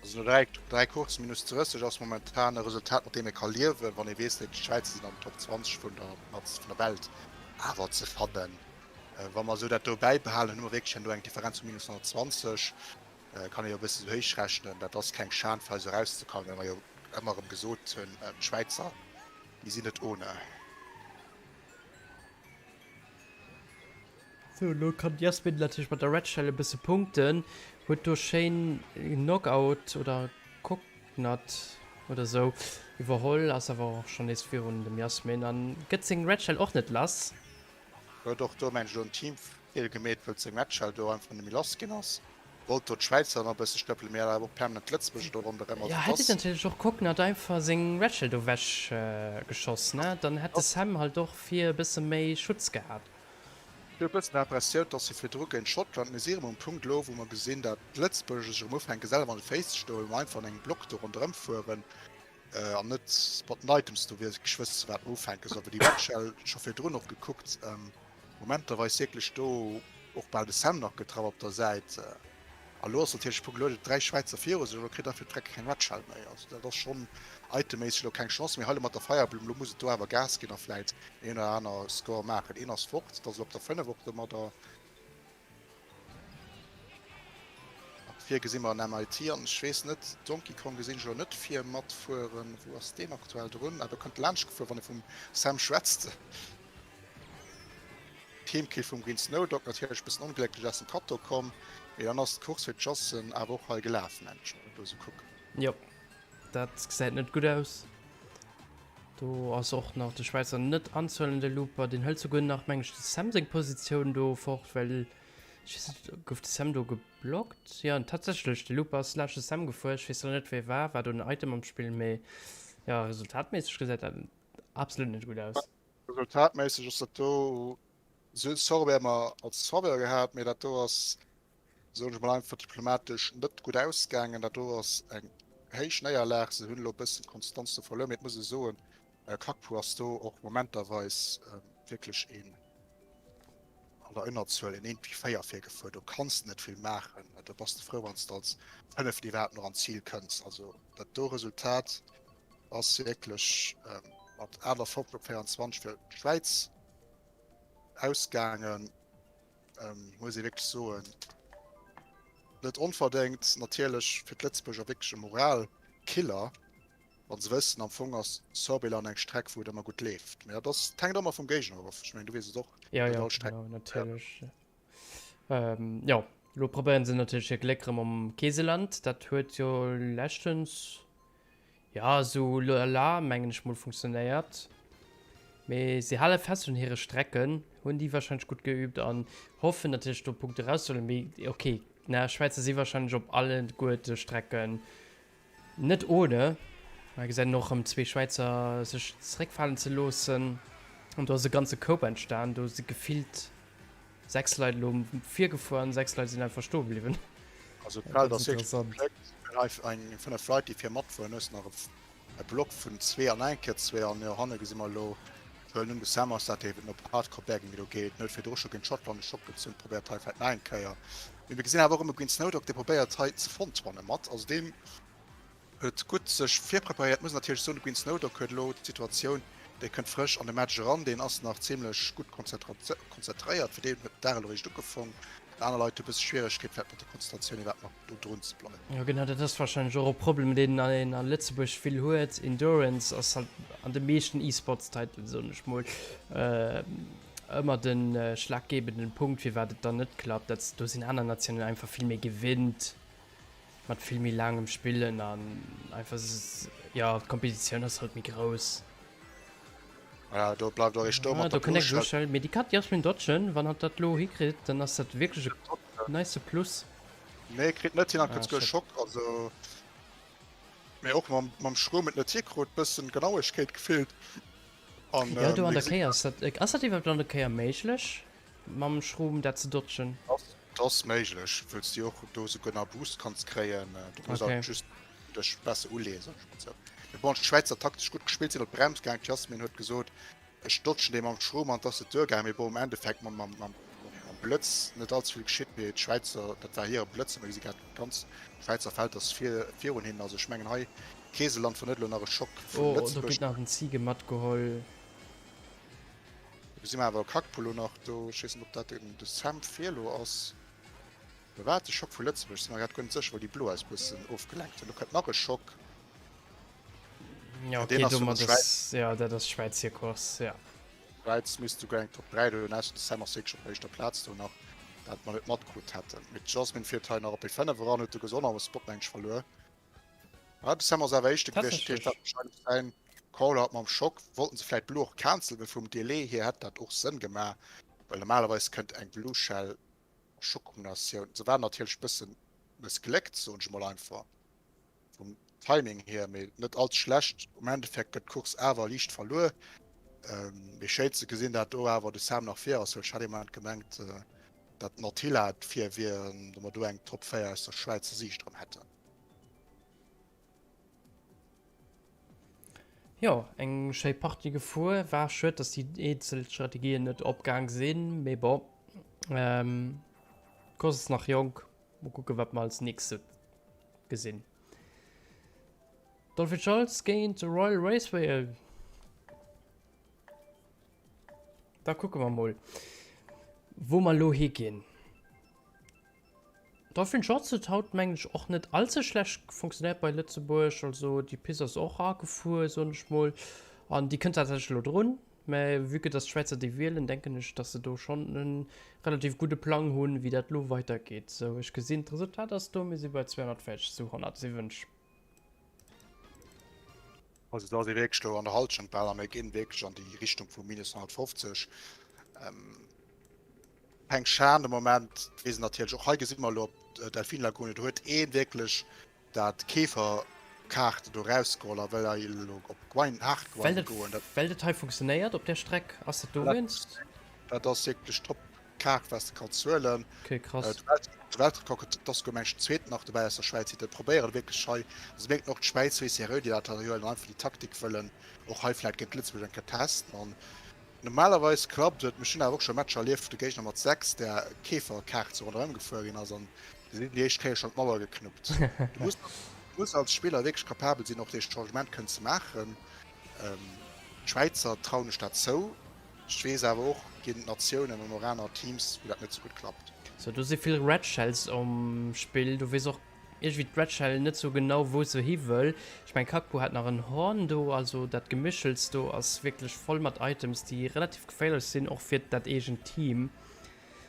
Also no 3, 3 Courssen minus 30 ass momentan e Resultat mat deem ee ka liewen, wann ee weess, déi Schwäizer sinn an den Top 20 vun der vun der Welt awer ze fannen. Wa mer esou dat do bäibehalen, hunn mer wierklech herno eng Differenz vu minus 120. Kann ee jo e bësse sou héich rechnen. Dat ass keng Schan fir eis erauszekommen, well mer jo ëmmer erëm gesot hunn, d'Schwäizer, déi sinn net ohne. Sou, elo kann d'Jasmin natierlech mat der Red Shell e bësse punkten. Huet do schéin Knockout oder Cocknut oder sou iwwerholl, ass awer och schonn nees virun dem Jasmin an gëtt seng Red Shell och net lass. Huet och do mengen ech elo en Teamfehl gemeet, wëll seng Red Shell do einfach net méi lass ginn ass. Wollt do d'Schwäizer nach e bësse stëppelen, mee hat awer och permanent d'Lëtzebuerger do ronderëm. Jo, hätt natierlech och Cocknut einfach seng Red Shell do wech geschoss, ne? Dann hätt de Sam halt och vir e bësse méi Schutz gehat. Ech hu e bëssen d'Impressioun, dass se virdru géint Schottland, mir si erëm um Punkt elo, wou mer gesinn, dat d'Lëtzebuerger sech erëm ufänke selwer an de Féiss ze stoen, wou mer einfach an engem Block do ronderëm fueren an net mat den Items do wierklech wësse wat mer ufänke sollen. Well déi Red Shell scho virdrun och gekuckt, Momenterweis wierklech do och bal de Sam nach getraff op der Säit. A lo ass natierlech de Punkt, elo huet et 3 Schwäizer viru sech, elo kritt e fir d'Streck keng Red Shell méi. Also dat ass schonn itemméisseg elo keng Chance méi. Hei elo mat der Firebloom, elo muss et do awer Gas ginn a vläit een oder aner Score maachen. Een ass fort, et ass elo op der 5 och domadder. Vir gesi mer en MIT an ech weess net, Donkey Kong gesinn ech elo net vir matfueren. Wou ass deen aktuell drun? Ah, do kënnt laanscht gefuer, wann ee vum Sam schwätzt. Teamkill vum Green Snowdog, natierlech e bëssen onglécklech aus dem Cut do komm, mee dann ass d'Course fir d'Jassen awer och hei gelaf, mengen ech, wann ech do esou kucken. Jo, dat gesäit net gutt aus. Do ass och nach de Schwäizer net anzuelen, de Looper. Deen hëlt souguer nach, mengen ech, de Sam seng Positioun do fort, well ech weess net, gouf de Sam do geblockt? Jo, tatsächlech, de Looper ass laanscht de Sam gefuer. Ech weess zwar net, wéi war, war do en Item am Spill, mee jo, resultatméisseg gesäit dat absolut net gutt aus. Resultatméisseg ass dat do, Sorbet mer als Sorbet gehat, mee dat do ass soen ech mol einfach diplomatesch, net gutt ausgaangen. Dat do ass eng héich Néierlag. Se hunn elo e bëssen d'Konstanz do verluer, mee et muss ee soen, Kakpu ass do och momenterweis wierklech een an der Ënnerzuel, een eent wéi 4 virgefuer. Do kanns de net vill maachen. Do bass de frou, wann s de als Fënneften iwwerhaapt nach an d'Zil kënns. Also dat do Resultat ass wierklech mat 58 op 24 fir d'Schwäiz ausgaangen. Muss ee wierklech soen, net onverdéngt. Natierlech fir d'Lëtzebuerger wierklech e Moralkiller, wa se wëssen, am Fong ass Sorbilan eng Streck, wou et ëmmer gutt leeft. Mee dat ass, dat hänkt ëmmer vum Géigner of. Ech mengen, du weess et och, Ja, ja, genau, natierlech. Jo, elo probéieren se natierlech hir Gléck erëm um Keeseland. Dat huet jo leschtens Jo, sou lala mengen ech mol funktionéiert. Mee se hale fest un hire Strecken, hunn déi wahrscheinlech gutt geübt an hoffen natierlech do Punkte rauszehuelen. Mee ok, na Schwäizer si wahrscheinlech op alleguerte Strecken net ohne. Hei gesäit een och erëm zwee Schwäizer sech zeréckfalen ze loossen an do ass e ganze Koup entstan. Do si gefillt. 6 Leit elo virgefuer an 6 Leit sinn einfach stoe bliwwen. Also d'Feld ass wierklech gepléckt. Mir hunn hei eng 5 Leit, déi vir matfueren. Hues nach e Block vun zwee an eng Kéier zwee. An jo, hanne gesi mer elo, ech huelen un, de Sam ass dat, dee eben op Hardcore Bergen do geet. En huet virdru scho géint Schottland e Schock gezunn, probéiert hei vläicht nach eng Kéier. Mee mir gesinn awer och ëmmer Green Snowdog, dee probéiert hei ze frontrunnen mat. Also deen Huet gutt sech virpreparéiert. Muss natierlech soen, de Green Snowdog huet elo d'Situatioun, dee kënnt frësch an de Match eran, deen ass nach zimlech gutt konzentréiert, fir deen huet den Dag elo eréischt ugefong. Aner Leit hu bësse Schwieregkeet vläicht mat der Konzentratioun iwwerhaapt nach do drun ze bleiwen. Jo genau, dat ass warscheinlech och e Problem deen een a Lëtzebuerg vill huet. Endurance ass halt an de meeschten eSports Titles, soen ech mol, ëmmer de schlaggebenden Punkt firwat et dann net klappt. Dat do sinn aner Natiounen einfach vill méi gewinnt. Mat vill méi laangem Spillen an einfach jo d'Kompetitioun ass halt méi grouss. Ja do bleift och ee stoe mat der Blue Shell. Mee déi kann d'Jasmin dodgen, wann hatt dat lo hikritt, dann ass dat wierklech e nice Plus. Nee kritt net hin, hat kuerz Schock also mee och mam mam Schroom et net hikrut, bëssen Genauegkeet gefeelt an. Jo do an der Kéier ass dat, ass dat iwwerhaapt an der Kéier méiglech? Mam Schroom dat ze dodgen. Dat ass méiglech, wëlls de och do souguer nach Boost kanns kréien. Du muss halt just dech besser uleeën, sag ech mol sou. Mee bon, d'Schwäizer taktesch gutt gespillt, sinn op d'Brems gaang. D'Jasmin huet gesot, ech dodgen dee mam Schroom an 't ass et duergaang. Mee bon, am Endeffekt mam, mam, mam Blëtz net allze vill geschitt. Mee d'Schwäizer, dat war hire Blëtz, hu mir gesi gehat, d'ganz Schwäizer Feld ass vir, virun hinnen. Also ech mengen hei, Keeseland war net elo nach e Schock vu Lëtzebuerg. Oh, do gëtt nach den Ziege matgeholl. Do gesi mer awer e Kackpullo nach do. Ech weess net, ob dat den de Sam Firlo ass. Oder war et de Schock vu Lëtzebuerg? Ech si mer grad guer net sécher, well déi blo eis bëssen ofgelenkt hunn. Do kënnt nach e Schock. Ja, okay, deen ass vun der Schwäiz. Ja, dat ass Schwäiz hir Course, ja. Schwäiz misst souguer eng Top 3 do hunn, ausser de Sam ass wierklech op der éischter Plaz do nach, dat mer net matkrut hätten. Mee d'Jasmine fiert hei nach op P5 eran, huet de Gesonner am Spot mengen ech verluer. Ah, de Sam ass awer éischte gewiescht, dat heescht, dat wahrscheinlech säin Call-out mam Schock. Wollten se vläit Blue och cancelen, well vum Delay hier hätt dat och Sënn gemaach, well normalerweis kënnt eng Blue Shell a Schock-Kombinatioun. Se waren natierlech bëssen mëssgléckt, soen ech mol einfach, vum Timing hier, mee net allze schlecht. Um Endeffekt gëtt d'Course awer liicht verluer. Mee schéin ze gesinn, dat do awer de Sam nach vir ass, well ech hat ee Moment gemengt, dat den Attila et vir wier an dat mer do eng Top 4 aus der Schwäizer Siicht erëm hätten. Jo, eng schéi Partie gefuer. War schued, dass déi eenzel Strategien net opgaang sinn, mee bon. Ähm, d'Course ass nach jonk. Mol kucke wat mer als nächste gesinn. Dolphin Scholz géint Royal Raceway. Da kucke mer mol, wou mer elo higinn. Dolphin Shots huet haut mengen ech och net allze schlecht funktionéiert bei Lëtzebuerg. Also déi Pist ass och agefuer, soen ech mol. An déi kënnt tatsächlech elo drun. Mä vue que dass d'Schwäizer déi wielen, denken ech, dass se do schonn e relativ gudde Plang hunn, wéi dat elo weidergeet. Sou, ech gesinn d'Resultat ass do, mir si bei 240 zu 170. Also do ass ee wierklech elo an der Halschent bal a mir ginn wierklech an déi Richtung vu minus 150. Keng Schan de Moment, weess een natierlech och. Hei gesi mer elo op Delfinlagune, do huet ee wierklech dat Keeferkaart do erausgeholl a wëll hei elo op Gwain, haart Gwain goen. Well dat hei funktionéiert op där Streck, ass dat dowéinst? Dat ass wierklech top Kaart wat s de kanns huelen. Okay, krass. De Weltrekord gëtt, dat ass souguer mengen ech den zweeten nach dobäi aus der Schwäiz, déi dat probéieren wierklech hei. Also mierkt och d'Schwäiz wéi seriö déi dat hei huelen an einfach déi Taktik wëllen och hei vläit géint Lëtzebuerg eng Kéier testen. An normalerweis klappt et. Mech hunn awer och scho Matcher erlieft wou de Géigner mat 6 där Keeferkaart sou ronderëm gefuer ginn ass an déi sinn déi éischt Kéier schonn d'Mauer geknuppt. Du muss, du muss als Spiller wierklech kapabel sinn och dee Changement kënnen ze maachen. D'Schwäizer trauen ech dat zou. Ech weess awer och, ginn Natiounen an och aner Teams, wou dat net sou gutt klappt. Sou, do si vill Red Shells um Spill. Do weess och iergendwéi d'Red Shell net sou genau, wou se hi wëll. Ech mengen, Kakbu hat nach en Horn do. Also dat Gemischels do ass wierklech voll mat Items, déi relativ geféierlech sinn, och fir dat eegent Team.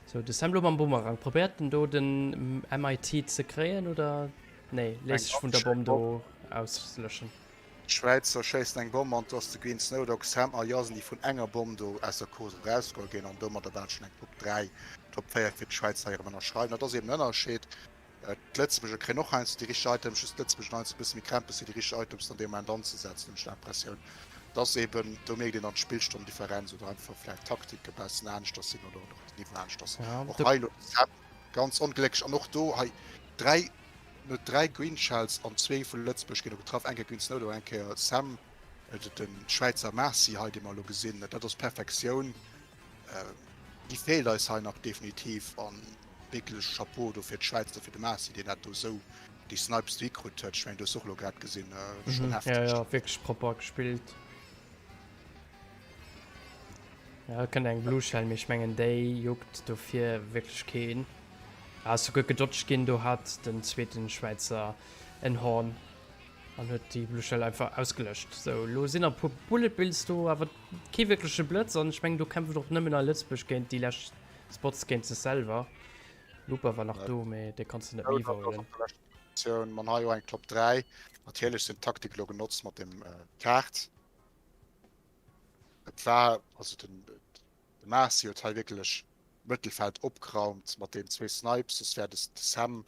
Sou, de Sam lo mam Bumerang. Probéiert en do den MIT ze kréien oder nee, léisst sech vun der Bomm do auslöschen? D'Schwäizer schéissen eng Bomm an 't ass de Green Snowdog, Sam a Jasen déi vun enger Bomm do aus der Course erausgeholl ginn an domadder war et schonn eng Top 3, Top 4 fir d'Schwäizer hei erëm ënnerschreiwen. Dat ass eben en Ënnerscheed. D'Lëtzebuerger kréien och heiansdo déi richteg Items, just d'Lëtzebuerger hunn heiansdo e bësse méi Krämpes fir déi richteg Items dann dee Moment anzesetzen, hunn ech d'Impressioun. Et ass eben, do mierkt een dann d'Spillstonnendifferenz oder einfach vläicht d'Taktik e bessen aneschters sinn oder och den Niveau aneschters. Och hei elo de Sam ganz onglécklech an och do hei 3, en huet 3 Green Shells an zwee vu Lëtzebuerg ginn e getraff, eng Kéier Green Snowdog, eng Kéier Sam, de Schwäizer Marcy hei, dee mer elo gesinn. Dat ass Perfektioun. Déi feelt eis hei nach definitiv an wierklech Chapeau do fir d'Schwäizer, fir de Marcy, deen dat do esou déi Snipes do hikrutt huet. Ech mengen, du hues se och elo grad gesinn, schonn hefteg. Jo, jo, wierklech propper gespillt. Jo, et kënnt eng Blue Shell, mee ech mengen déi juckt dofir wierklech keen. Ass souguer gedodged ginn, do hat den zweeten Schwäizer en Horn an huet déi Blue Shell einfach ausgelöscht. Sou, elo sinn nach e puer Bullet Bills do, awer kee wierkleche Blëtz an ech mengen do kämpft och nëmmen nach Lëtzebuerg géint déi lescht Spots géint sech selwer. Looper war nach do, mee dee konns de net méi iwwerhuelen. Man hei jo eng Top 3. Natierlech sinn d'Taktik elo genotzt mat dem Kaart. Et war also den de Marci huet hei wierklech d'Mëttelfeld opgeraumt mat deenen zwee Snipes, soss wär de Sam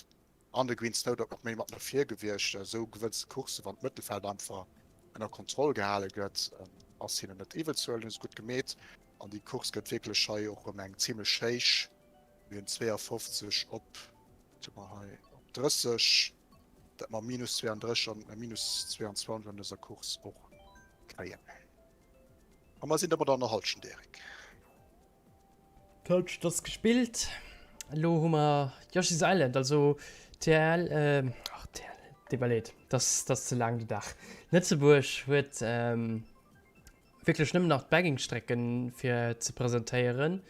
an de Green Snowdog nach méi mat no vir gewiescht. Esou gewënns de Coursse wann d'Mëttelfeld einfach ënner Kontroll gehale gëtt. Ass hinnen net iwwel ze huelen, hu se gutt gemeet an déi Course gëtt wierklech hei och erëm eng zimlech héich. Mir hunn 52 op, wat hu mer hei, op 30, dat mer minus 32 an minus 22 an dëser Course och kréien. A mer sinn domat an der Hallschent, Eric. D'Hallschent ass gespillt. Elo hu mer Yoshi's Island, also TL, ach TL, deet mer leed, dat ass ze laang de Dag. Lëtzebuerg huet wierklech nëmmen nach d'Bagging-Strecken fir ze presentéieren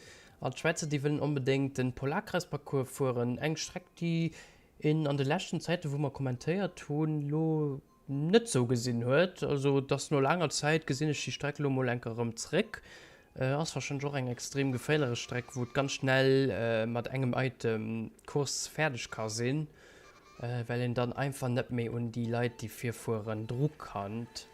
an d'Schwäizer déi wëllen onbedéngt de Polarkreis-Parcours fueren, eng Streck déi een an de leschten Zäiten, wou mer kommentéiert hunn, elo net sou gesinn huet. Also dass no laanger Zäit gesinn ech déi Streck lo mol enker erëm zréck. Ass wahrscheinlech och eng extrem geféierlech Streck, wou et ganz schnell mat engem Item d'Course fäerdeg ka sinn, well een dann einfach net méi un déi Leit déi virfueren dru kannt.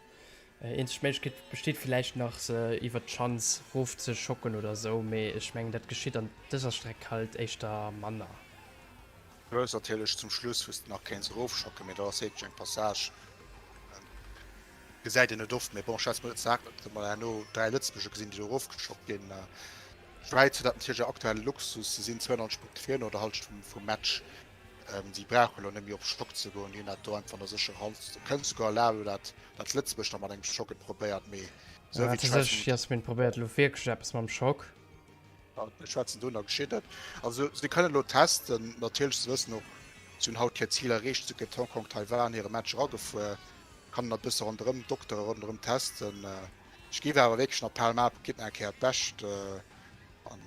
Eenzeg Méiglechkeet besteet villäicht nach se iwwert d'Schanz rof ze schocken oder sou, mee ech mengen dat geschitt an dëser Streck halt éischter manner. Du hues natierlech zum Schluss wous de nach kéints erofschocken, mee dat ass wierklech eng Passage, gesäit een net oft. Mee bon, ech schätze mol net ze haart, datt mer herno 3 Lëtzebuerger gesinn, déi do erofgeschockt ginn. D'Schwäiz huet dat natierlech e aktuelle Luxus, se sinn 92 Punkte vir no der Hallschent vum Match. Si brauche lo net méi op Schock ze goen, déi hunn dat do einfach an der sécherer Hand. Se kënnen souguer erlaben, dat dat Lëtzebuerg nach mat engem Schock et probéiert, mee esou wéi d'Schwäiz. Jasmin probéiert elo wierklech eppes mam Schock. Ech schwätzen do, da geschitt et. Also si kënnen elo testen, natierlech, se wëssen och, si hunn haut hiert Zil erreecht, si géint Hongkong, Taiwan hire Match eragefuer, kann nach e bësse ronderëm doktere, ronderëm testen. Ech géif awer wierklech nach Palmar, gitt nach eng Kéier d'Bescht. An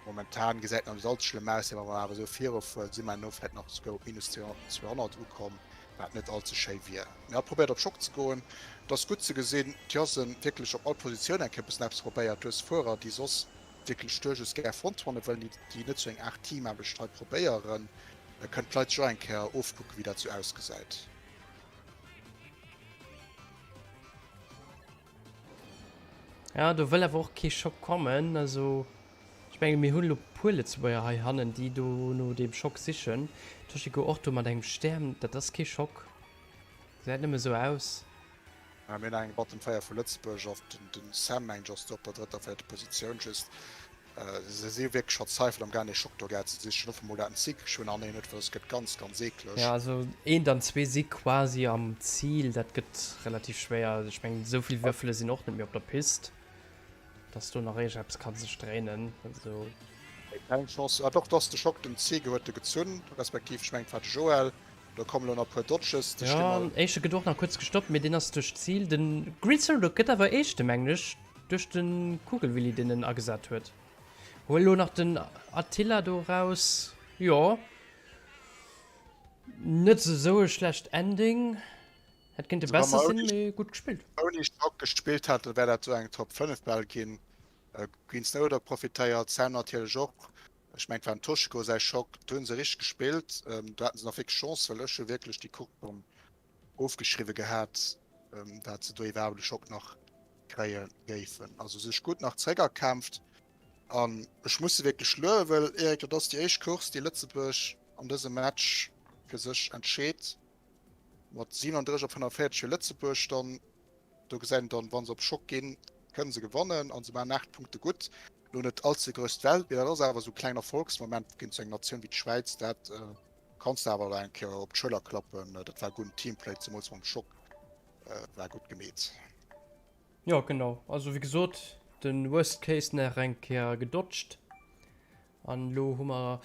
momentan gesäit nach net all ze schlëmm aus, mee wa mer awer esou virufueren, si mer herno vläicht nach esouguer op minus 200 ukomm, wat net all ze schéi wier. Mee hatt probéiert op Schock ze goen. Et ass gutt ze gesinn, d'Jasen wierklech op all Positioun eng Kéier e bëssen eppes probéiert. Du hues Fuerer, déi soss wierklech duerchaus gär Frontrunne wëllen, déi net sou eng Aart Teamaarbecht hei probéieren. Da kënnen d'Leit sech och eng Kéier ofkucken, wéi dat sou ausgesäit. Ja, do wëll awer och kee Schock kommen. Also, ech menge mir hunn elo puer Lëtzebuerger hei hannen, déi do no deem Schock sichen. Toshiko och do mat engem Stern, dat ass kee Schock. Gesäit nëmme sou aus. Mir hunn eng Bottom 4 vu Lëtzebuerg of den Sam mengen ech ass do op der drëtter, véierter Positioun just. Se si wierklech verzweifelt am gaang dee Schock do gär ze sichen. Hoffe mol dat en Zig schon an een huet, well et gëtt ganz ganz eekleg. Jo also eent an zwee si quasi am Zil, dat gëtt relativ schwéier. Ech mengen esou vill Würfele sinn och net méi op der Pist, dass do nach iergendeppes ka sech dréinen. Also. Keng Chance. Ah doch, do ass de Schock, den Zig huet e gezunn, respektiv ech mengen et war de Joël. Do kommen elo nach e puer Dodges. Jo, den éischte gëtt och nach kuerz gestoppt, mee deen ass duerch d'Zil. De Green Zero gëtt awer éischte, mengen ech, duerch de Kugelwilli, deen en agesat huet. Huel elo nach den Attila do eraus. Jo, net esou e schlecht Ending. Hätt kéinte besser sinn, mee gutt gespillt. Ouni Schock gespillt hätt, wär dat esou eng Top 5 bal ginn. Green Snowdog profitéiert, Sam natierlech och. Ech mengen et war dem Toshiko säi Schock, do hunn se richteg gespillt, do haten se nach wierklech Chance, well ech hu wierklech déi Course schonn ofgeschriwwe gehat, dat se do iwwerhaapt e Schock nach kréie géifen. Also sech gutt nach zréckerkämpft an ech muss se wierklech luewen, Eric, dat ass déi éischt Course, déi Lëtzebuerg an dësem Match fir sech entscheet, mat 37 op 45 fir Lëtzebuerg dann. Do gesäit een dann, wa se op Schock ginn, kënne se gewannen a se maachen 8 Punkte gutt. Lo net all ze grouss d'Welt, mee dat ass awer esou e klengen Erfolgsmoment géint esou eng Natioun wéi d'Schwäiz. Dat kanns de awer eng Kéier op d'Schëller klappen. Dat war gudden Teamplay, zemools mam Schock war gutt gemeet. Jo genau, also wéi gesot den Worst Case nach eng Kéier gedodged an elo hu mer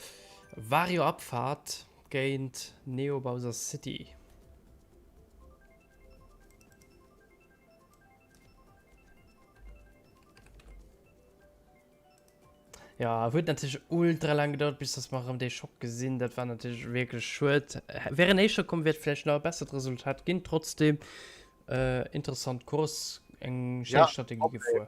Wario Abfahrt géint Neo Bowser City. Ja, huet natierlech ultra laang gedauert, bis dass mer erëm dee Schock gesinn. Dat war natierlech wierklech schued. Wär en éischter komm, wier et vläicht nach e bessert Resultat ginn. Trotzdem äh, interessant Course, eng schéi Ja, Strategie gefuer.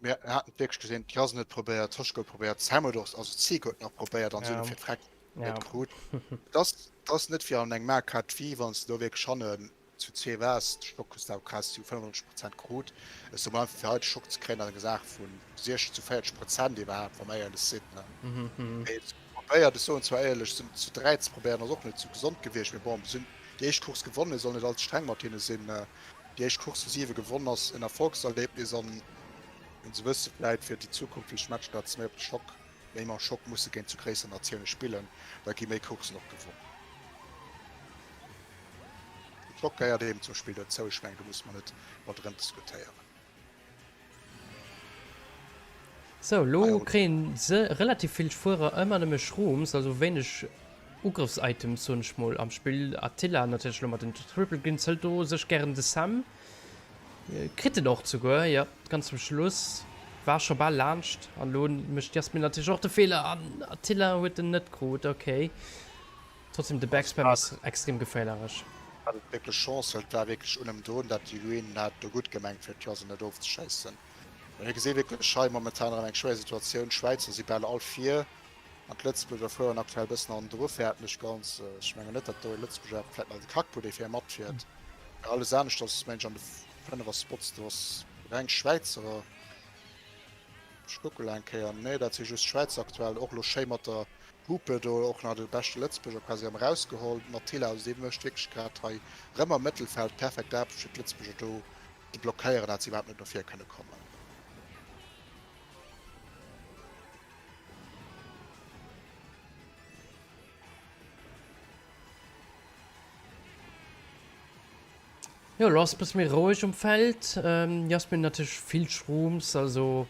Mir haten et wierklech gesinn, d'Jasen huet probéiert, d'Toschko huet probéiert, d'Sam huet och, also d'Seek huet nach probéiert an se hunn Ja. et fir d'Freck Ja. net krut. Et ass, et ass net wéi an engem Mario Kart Wii, wann s de do wierklech hannen zu zwee waars, de Schock hues de awer quasi zu 95 Prozent krut. Ech soe mol einfach, fir hei de Schock ze kréien, ass eng Saach vu 60 zu 40 Prozent iwwerhaapt, wa mer éierlech sinn. Mee se hu probéiert, ech soen zwar éierlech, se zu 3 ze probéieren ass och net sou gesond gewiescht, mee bon, se hunn déi éischt Course gewonnen, ech soll net all ze streng mat hinne sinn. Déi éischt Course vu 7 gewonnen ass en Erfolgserlebnis an se wësse vläit fir déi zukünfteg Matcher, datt se méi op de Schock, méi mam Schock musse géint sou gréisser Natioune spillen, da gi méi Courssen och gewonnen. De Schock gehéiert eben zum Spill dozou, ech mengen do musse mer net mat erëm diskutéieren. Sou, lo kréien se relativ vill Fuerer ëmmer nëmme Shrooms, also wéineg Ugrëffsitems soen ech mol am Spill. Attila natierlech lo mat den Triple Greens hëlt do sech gären de Sam, kritt en och souguer, jo, ganz zum Schluss, war scho bal laanscht an lo mécht d'Jasmin natierlech och de Feeler an Attila huet en net krut, ok. Trotzdem de Backspam ass extrem geféierlech. Hat et wierklech Chance, well et war wierklech un em drun, dat déi Ruinen hat do gutt gemengt fir d'Jasen net ofzeschéissen. Mä mir gesi wierklech hei momentan erëm eng schwéier Situatioun. D'Schwäizer si bal all vir an d'Lëtzebuerger fueren aktuell e bëssen hannendru, fäerten ech ganz. Ech mengen net, datt do e Lëtzebuerger, vläit nach de Kakpo, dee vir matfiert, mä alles anescht ass mengen ech an de fënnefer Spots, do ass reng Schwäizer. Ech kucke lo eng Kéier, nee dat si just Schwäizer aktuell, och lo schéi mat der Hupe do och nach de beschte Lëtzebuerger quasi erëm erausgeholl, den Attila, also dee mécht wierklech grad hei rëm am Mëttelfeld perfekt Aarbecht fir d'Lëtzebuerger do ze blockéieren, dat se iwwerhaapt net no vir kënne kommen. Jo, lo ass e bësse méi roueg um Feld. Jasmin natierlech vill Shrooms, also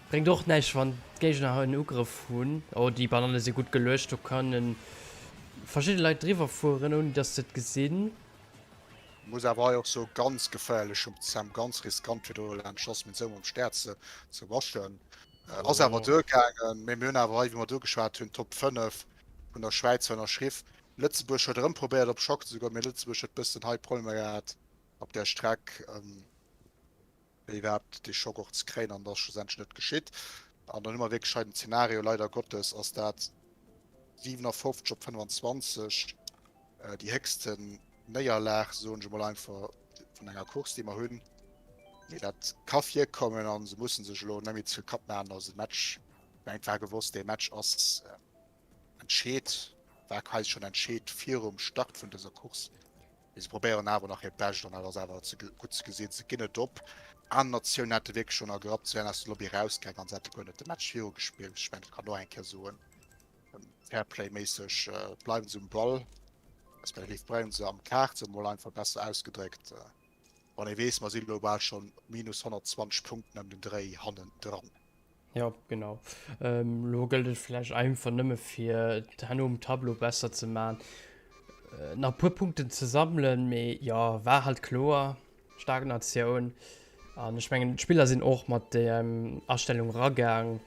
bréngt och näischt wann d'Géigner en Ugrëff hunn. Oh, déi Bananne si gutt geluecht, do kënnen verschidde Leit driwwer fueren ouni dass se et gesinn. Muss awer hei och soen, ganz geféierlech vum Sam, ganz riskant fir do laanscht Jasmin sou mam Stär ze waschen. Ass awer duergaangen, mee mir hunn awer hei, wéi mer do geschwat hunn, Top 5 vun der Schwäiz ënnerschriff. Lëtzebuerg huet erëm probéiert op Schock ze goen, mee Lëtzebuerg huet bëssen hei Problemer gehat op där Streck fir iwwerhaapt dee Schock och ze kréien an dat ass schlussendlech net geschitt. An dann hu mer wierklech hei den Zeenario, leider Gottes ass dat 57 op 25 déi héchsten Néierlag, soen ech emol einfach, vun enger Course déi mer hunn. Mee dat ka virkommen a se musse sech elo net méi ze vill Kapp maachen, also de Match, ech mengen et war gewosst, dee Match ass Entscheet war quasi schonn entscheet virum Start vun dëser Course. Mee se probéieren awer nach hiert Bescht an dat ass awer ze gutt ze gesinn. Se ginn net op. Aner Natiounen hätte wierklech schonn ergerappt, se wären aus der Lobby erausgaang an se hätte guer net de Match viru gespillt. Ech mengen, dat kann och eng Kéier soen. Fairplay-méisseg bleiwen se um Ball, respektiv bleiwen se am Kaart, sou mol einfach besser ausgedréckt. Wann ee weess, mer si lo bal schonn minus 120 Punkten ëm den Dréi hannendran. Jo, genau. Elo gëllt et vläicht einfach nëmme fir et herno um Tableau besser ze man, nach e puer Punkten ze sammelen, mee jo, war halt kloer, staark Natioun an ech mengen d'Spiller sinn och mat där Astellung eragaang,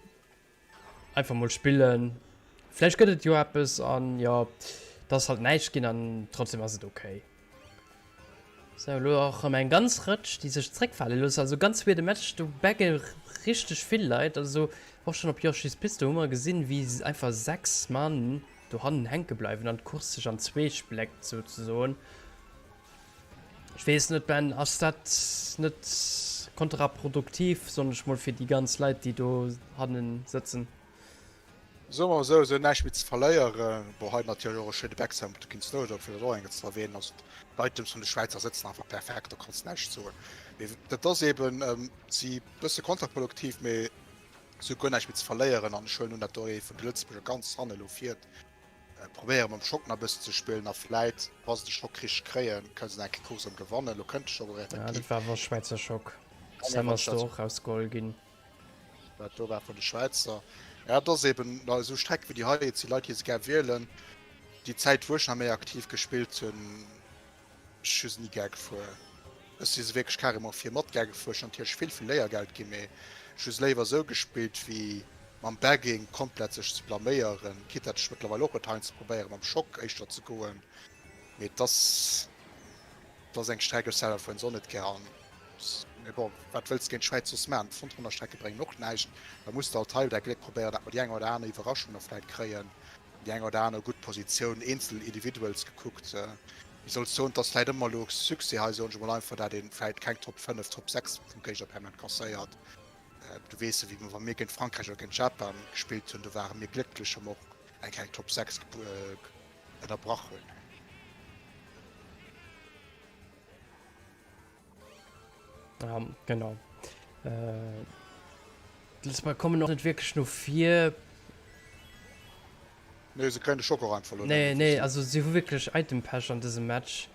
einfach mol spillen, vläicht gëtt et jo eppes an jo, et ass halt näischt ginn an trotzdem ass et okay. Sou, elo och erëm eng ganz Rëtsch, déi sech zréckfale loossen. Also ganz weirde Match, do bagge richteg vill Leit. Also och schonn op Yoshi's Piste hu mer gesinn, wéi einfach 6 Mann dohannen hänke bleiwen an d'Course sech an zwee spléckt souzesoen. Ech weess net, Ben, ass dat net kontraproduktiv, soen ech mol, fir déi ganz Leit, déi do hannen sëtzen? Soe mer esou, se hunn näischt méi ze verléieren. Bon, hei natierlech och e schéine Backside mat de King Snowdrop, fir dat och eng Kéier ze erwähnen. Also d'Items vun de Schwäizer sëtzen einfach perfekt, do kanns de näischt soen. Mee dat ass eben, si bësse kontraproduktiv, mee se hu guer näischt méi ze verléieren an ech huelen un, dat do ee vun de Lëtzebuerger ganz hanne elo fiert. Probéiere mam Schock nach e bëssen ze spillen a vläit, wa se de Schock richteg kréien, kënne se nach eng Kéier d'Course erëm gewannen. Elo kënnt de Schock och Ja, dat effektiv. war awer Schwäizer Schock. Sam ass do och rausgeholl ginn. Dat do war vun de Schwäizer. Ja, et ass eben esou Strecke wéi déi hei, et si Leit, déi se gär wielen. Déi Zäit, wou ech nach méi aktiv gespillt hunn, Ech hu se ni gär gefuer. Ech si se wierklech carrément fir mat gär gefuer. Ech hunn natierlech vill, vill Léiergeld ginn, mee ech hu se léiwer esou gespillt, wéi mam Bagging komplett sech ze blaméieren. Quitte dat ech mëttlerweil och et heiansdo probéieren, mam Schock éischter ze goen. Mee et ass, et ass eng Streck, ech selwer fueren se och net gär. An, mee bon, wat wëlls de géint d'Schwäiz soss maachen? D'Frontrunner-Strecke bréngen och näischt. Da muss de halt hei däi Gléck probéieren, dat mer déi eng oder aner Iwwerraschung nach vläit kréien. déi eng oder aner gutt Positioun eenzel individuals gekuckt. Wéi soll ech soen, et ass vläit ëmmer elo Succès hei, soen ech emol einfach, dat ee vläit keng Top 5, Top 6 vum Géigner permanent kasséiert. Du weess jo, wéi wa mir géint Frankräich oder géint Japan gespillt hunn, do ware mir glécklech, wa mer och eng kleng Top 6 ënnerbrach hunn. Ja, genau. Äh, Lëtzebuerger kommen och net wierklech no vir. Nee, se kréien de Schock och einfach elo net. Nee, nee, also si hu wierklech Itempech an dësem Match.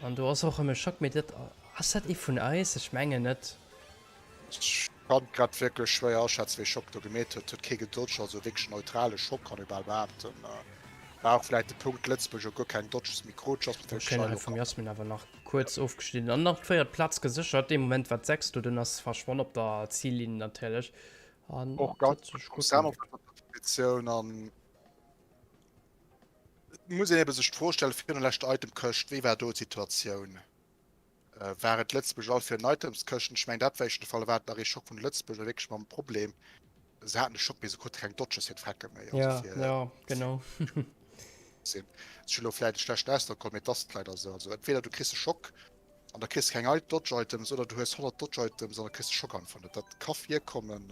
An do ass och erëm e Schock, mee dat, ass dat ee vun eis? Ech mengen net. Ech kann grad wierklech schwéier aschätzen, wéi Schock do gemeet huet. Huet kee gedodged, also wierklech en neutrale Schock, kann ee bal behaapten. War och vläit de Punkt, Lëtzebuerg huet guer keng Dodges méi krut. Jasmin Wou schéin hei vum Jasmin awer nach kuerz ofgeschnidden an nach d'véiert Plaz geséchert. Dee Moment war d'sechst do, dunn ass verschwonn op der Zillinn natierlech an Och ganz huet sech gutt Sam op der Positioun an et muss een ebe sech d'Fro stellen, virun der leschter Itemkëscht, wéi war do d'Situatioun? War et Lëtzebuerg all fir en Itemskëschten? Ech mengen dat war éischter de Fall. War et nach ee Schock vun de Lëtzebuerger wierklech mam Problem, se haten de Schock, mee se krute keng Dodges fir d'Frecke méi. Also ja, fir, ja, genau. sinn. Ech hunn elo vläit e schlechten Ausdrock geholl, mee et ass leider esou. Also entweder du kriss e Schock an da kriss de keng Dodge Items oder du hues 100 Dodge Items an da kriss de Schock einfach net. Dat ka virkommen.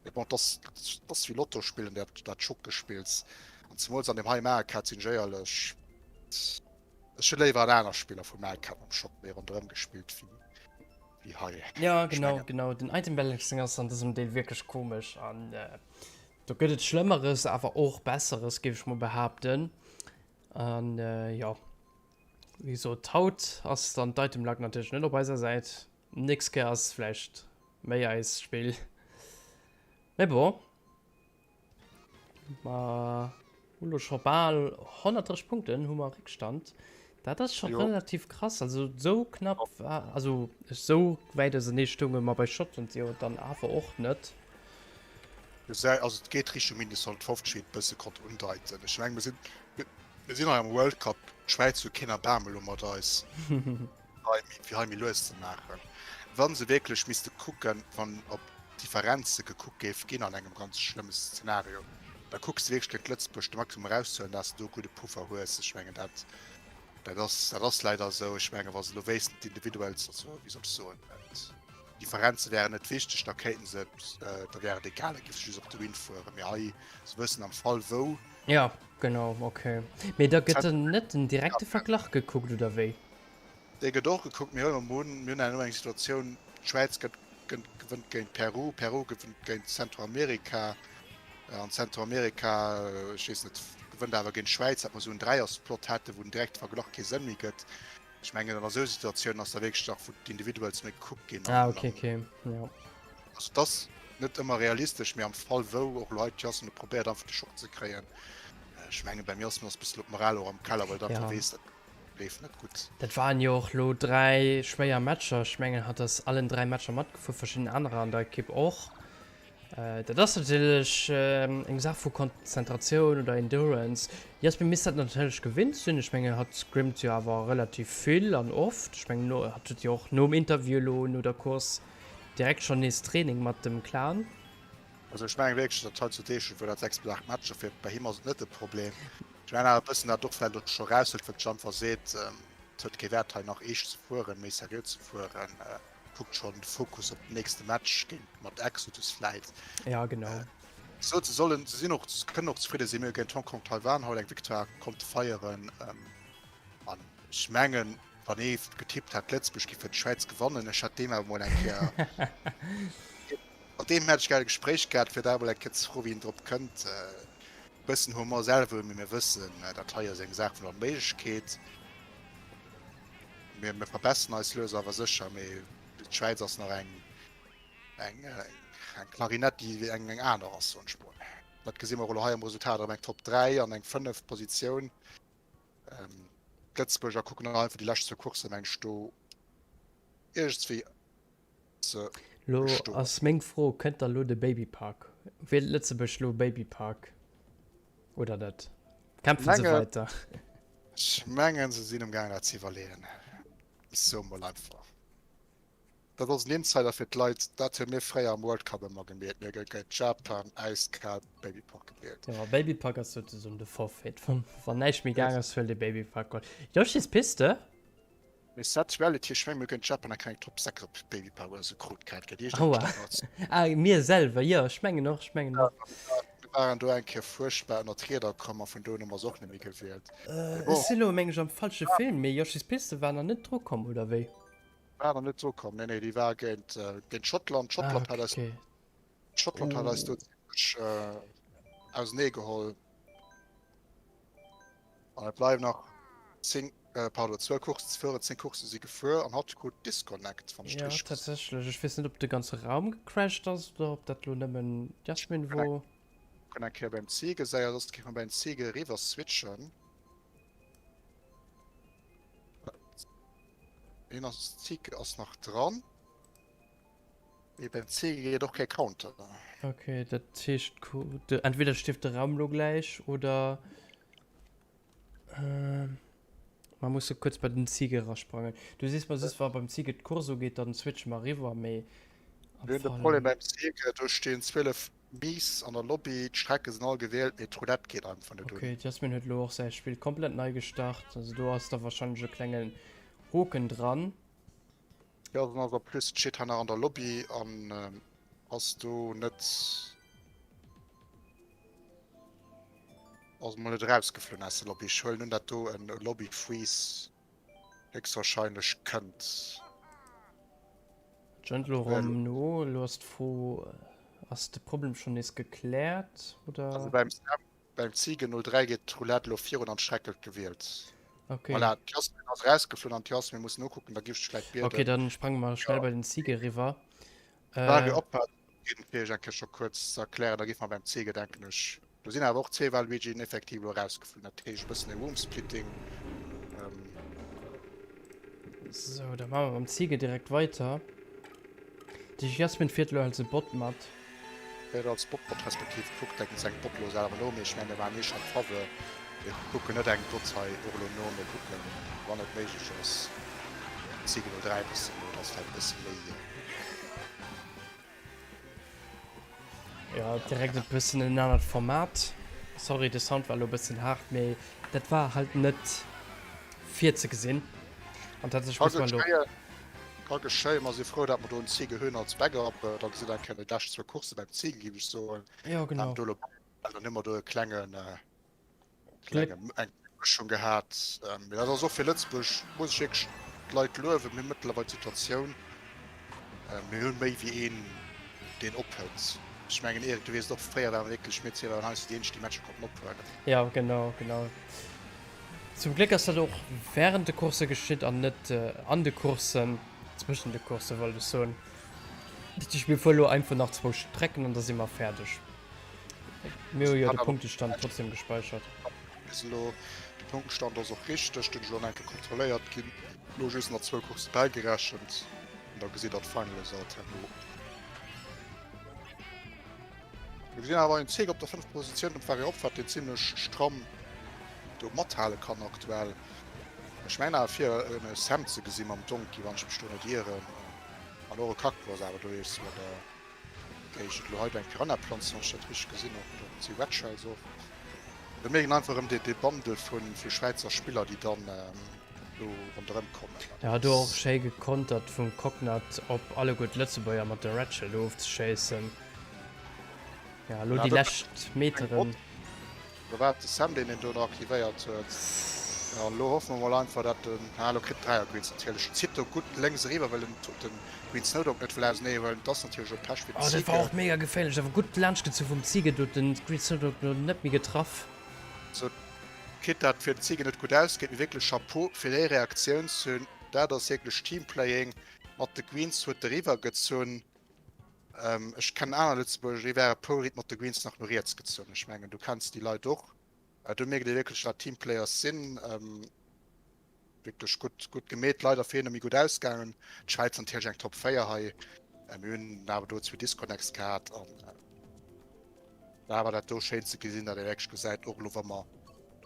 Mee bon, et ass, et ass wéi Lotto spillen, dat, dat Schockgespills. An zemools an deem hei Marecat sinn ech éierlech. Ech hunn léiwer an aner Spiller vu Marecat mam Schock méi ronderëm gespillt wéi hei. Ja, genau, genau. Den Item Balancing ass an dësem Deel wierklech komesch an do gëtt et Schlëmmeres, awer och Besseres, géif ech mol behaapten. An jo, wéi gesot, haut ass dann d'Item Luck natierlech net op eiser Säit. Nächst Kéier ass vläicht méi eist Spill. Mee bon. Ma hu lo scho bal 130 Punkten hu mer Réckstand. Dat ass scho relativ krass. Also sou knapp war, also sou wäit ausenee stounge mer bei Schottland jo dann awer och net. Gesäit, also et geet Richtung minus 150, wéi et bësse konnt undeiten. Ech meng, mir sinn, mir sinn hei am World Cup, d'Schwäiz huet keen Erbaarme lo mat eis. hei méi, fir hei méi lues ze maachen. Wa se wierklech misste kucken, wann op d'Differenze gekuckt géif ginn an engem ganz schlëmme Szenario, da kucks de wierklech géint Lëtzebuerg de Maximum erauszehuelen, dass de do e gudde Puffer hues. Ech mengen, dat, dat ass, dat ass leider esou. Ech mengen, wa se elo wéissten, d'Individuals, also wéi soll ech soen, d'Differenze wären net wichteg, da kéinten se et, da wär et egal, da géif se just op de Win fueren. Mee hei, se wëssen am Fall wou. Jo, genau, okay. Mee da gëtt dann net den direkte Verglach gekuckt, oder wéi? Dee gëtt och gekuckt. Mir huelen emol un, mir hunn elo eng Situatioun, d'Schwäiz gëtt, gewënnt géint Peru, Peru gewënnt géint Zentralamerika an Zentralamerika, ech weess net, gewënnt awer géint d'Schwäiz, dat mer esou en Dräiersplot hätten, wou den direkte Verglach kee Sënn méi gëtt. Ech mengen, an esou Situatiounen ass da wierklech nach, wou d'Individuals méi gekuckt ginn. Ah, okay, okay, jo. Also et ass net ëmmer realistesch, mee am Fall wou och elo hei d'Jasmine probéiert einfach de Schock ze kréien, ech mengen, beim Jasmine ass e bëssen elo d'Moral och am Keller, well et einfach weess, dat leeft net gutt. Dat waren jo och lo 3 schwéier Matcher. Ech mengen hatt ass allen 3 Matcher matgefuer, verschidden anerer an der Ekipp och. Dat ass natierlech eng Saach vu Konzentratioun oder Endurance. Jasmin misst dat natierlech gewinnt sinn. Ech mengen hatt scrimmt jo awer relativ vill an oft. Ech mengen hatt huet jo och nom Interview elo no der Course direkt schonn nees Training mat dem Clan. Also ech mengen wierklech, datt hei zu Deeschen, wou dat 6 bis 8 Matcher fir, bei him ass et net de Problem. Ech mengen awer e bëssen, datt och vläicht och scho eraushëlt, wat d'Jeanne seet, et huet kee Wäert hei nach eescht ze fueren, méi seriö ze fueren, kuckt schonn de Fokus op den nächste Match géint mat Exodus vläit. Ja, genau. Gesot, se sollen, se sinn och, se kënnen och zefridde sinn. Mir hu géint Hongkong, Taiwan haut eng Victoire konnte feieren. An ech mengen, wann ee getippt hätt, Lëtzebuerg géif fir d'Schwäiz gewannen, ech hätt deem awer mol eng Kéier, mat deem hätt ech gär e Gespréich gehat, fir da mol eng Kéier ze froen, wéi en drop kënnt. E bëssen Humor selwer hunn, mee mir wëssen, dat hei ass eng Saach vun der Onméiglechkeet. Mir, mir verbessern eis lues awer sécher, mee d'Schwäiz ass nach eng, eng, eng Klarinett, déi eng, eng aner ass, soen ech mol. Dat gesi mer och elo hei am Resultat, erëm eng Top 3 an eng 5. Positioun. D'Lëtzebuerger kucken einfach déi lescht zwou Courssen, meng ech, do iergendswéi ze Lo bestoen. ass meng Fro, Kënnt da lo de Babypark? Wielt Lëtzebuerg lo Babypark oder net? Kämpfen se Mengen, weiter? ech mengen, se sinn um gaang dat ze iwwerleeën. Ech soe mol einfach. Dat ass en Insider fir d'Leit, dat hu mir fréier am World Cup ëmmer gemeet, mir hu géint Japan äiskal Babypark gewielt. Jo, Babypark ass souzesoen de Forfait, wann wann näischt méi gaang ass, huel de Babypark geholl. Yoshi's Piste? Mee Sad Reality, ech meng mir hu géint Japan nach keng Top 6 op Babypark oder sou krut gehat, gell? Iergendeng Aua. Stad ass. Ah, mir selwer, jo, ech mengen och, ech mengen och. Mir waren do eng Kéier fuerchtbar ënner d'Rieder komm a vun do un hu mer se och net méi gewielt. Mee Ech bon. si lo meng ech am falsche Film, mee Yoshi's Piste war nach net dru komm, oder wéi? War nach net dru komm. Nee, nee, déi war géint, äh, géint Schottland. Ah, Schottland hat eis, okay. Schottland hat eis do zimmlech äh, ausenee geholl. An et bleiwen nach 10, äh, pardon, 12 Courssen ze fueren. 10 Coursse si gefuer an hatt krut Disconnect, wann ech Ja, richtig gesinn. tatsächlech. Ech weess net, ob de ganze Raum gecrashed ass oder ob dat lo nëmmen d'Jasmin Kann eng, wor. kann eng Kéier beim Zege säi, soss kéint man beim Zege eriwwer switchen. Een ass Zeke ass nach dran. Mee beim C geet och kee Counter. Okay, dat heescht entweder stierft de Raum lo gläich oder äh, man muss so kurz bei den Ziege rasprangen. Du siehst mal, wa beim Ziege d'Course ugeet, dann switche mer riwwer, mee am Mir hunn de Problem beim Ziege, do stinn 12 Miis an der Lobby, d'Strecke sinn all gewielt, mee d'Roulette geet einfach net un. Okay, d'Jasmin huet elo och säi Spill komplett nei gestart, also do ass da wahrscheinlech e klengen Hoken dran. Jo, dann ass en plus d'steet hei nach an der Lobby an ass do net, ass mol net erausgeflunn aus der Lobby. Ech huelen un, dat do en Lobby Freeze héchstwahrscheinlech kënnt. Jënnt lo rëm no. Elo ass d'Fro, ass de Problem schonn nees gekläert oder? Also beim Sam, beim Ziege 03 geet d'Roulette elo virun an d'Streck gëtt gewielt. Okay. Voilà, d'Jasmin ass erausgeflunn an d'Jasmin muss nokucken, da giff ech vläit bieden. Okay, dann sprange mer schnell bei den Ziege eriwwer. Mario Oppert ginn fir iech eng Kéier scho kuerz ze erklären, da géife mer beim Ziege denken ech. Do sinn awer och zwee Waluigien effektiv elo erausgeflunn, dat heescht e bëssen e Roomsplitting. Sou, da maache mer mam Ziege direkt weiter. De Jasmin fiert elo als e Bot mat. Fiert als Bot mat, respektiv kuckt engem seng Bot elo selwer no, mee ech mengen, mir maachen eh schonn d'Faveur, mir kucken net eng Bot hei och elo no, mir kucken, wann et méiglech ass, Ziege 03 e bëssen no, dat ass vläicht e bësse méi. Jo, direkt e bëssen en anert Format. Sorry, de Sound war elo e bëssen haart, mee dat war halt net virzegesinn. An tatsächlech muss mer elo. Ka geschéien. Mer si frou, dat mer do en Ziege hunn als Backup. Da gesitt Der eng Kéier déi lescht zwou Coursse beim Ziege, géif ech soen. Jo, genau. Dann hu mer do e klengen. Klenge eng Mëschung gehat. Mee dat ass och fir Lëtzebuerg, muss ech wierklech d'Leit luewen. Mir hu mëttlerweil d'Situatioun, mir hu méi wéi een, deen ophëlt. Ech mengen, Eric, du weess et och, fréier ware wierklech mir zwee waren heiansdo déi eenzeg, déi Matcher konnten ophuelen. Jo, genau, genau. Zum Gléck ass dat och wärend de Coursse geschitt an net an de Courssen, zwëschen de Coursse wollt ech soen. Dat heescht, mir fuere lo einfach nach zwou Strecken an da si mer fäerdeg. Mir hu jo de Punktestand trotzdem gespeichert. Bis elo, de Punktestand ass och richteg, den ass elo nach eng Kéier kontrolléiert ginn. Elo just nach zwou Coursse bäigerechent an da gesitt der d'Final Result herno. Mir gesinn awer en Zeek op der 5. Positioun op Vario Opfahrt, deen zimlech stramm do mathale kann aktuell. Ech mengen awer fir en Sam ze gesi mam Donkey, wann ech mech do net ieren. An och e Kakpo ass awer do eescht an der Géigend. Elo hei do eng Piranha-Planz, wann ech dat richteg gesinn hunn. Do si Red Shells och. Do mierkt een einfach erëm dee Bundle vu Schwäizer Spiller, déi dann do ronderëm kommen. Jo, do och schéi gekontert vum Cocknut op alleguer d'Lëtzebuerger mat de Red Shell do ofzeschéissen. Ja, elo déi lescht Meteren. Do war et de Sam, deen en do nach aktivéiert huet. Ja, an elo hoffe mer mol einfach, dat den, ah, elo kritt Dräier Green natierlech. Zitt do gutt lénks eriwwer, well den den Green Snowdog net wëll ausenee huelen. Dat ass natierlech och Pech fir den Oh, dat war och mega geféierlech, awer gutt laanschtgezu vum Ziege, do huet den Green Snowdog lo net méi getraff. Sou, quitte dat fir den Ziege net gutt ausgeet, mee wierklech Chapeau fir déi Reaktioun ze hunn. Dat ass wierklech Teamplaying. Mat de Greens huet eriwwer gezunn. Ech kennen aner Lëtzebuerger, déi ware Polerit mat de Greens nach no riets gezunn. Ech mengen, du kenns déi Leit och. Do mierkt ee wierklech, wat Teamplayers sinn. Wierklech gutt, gutt gemeet. Leider fir hinne méi gutt ausgaangen. D'Schwäiz natierlech eng Top 4 hei. Mir hunn awer do zwee Disconnects gehat an da war dat do schéin ze gesinn, datt ee wierklech gesäit, och elo wa mer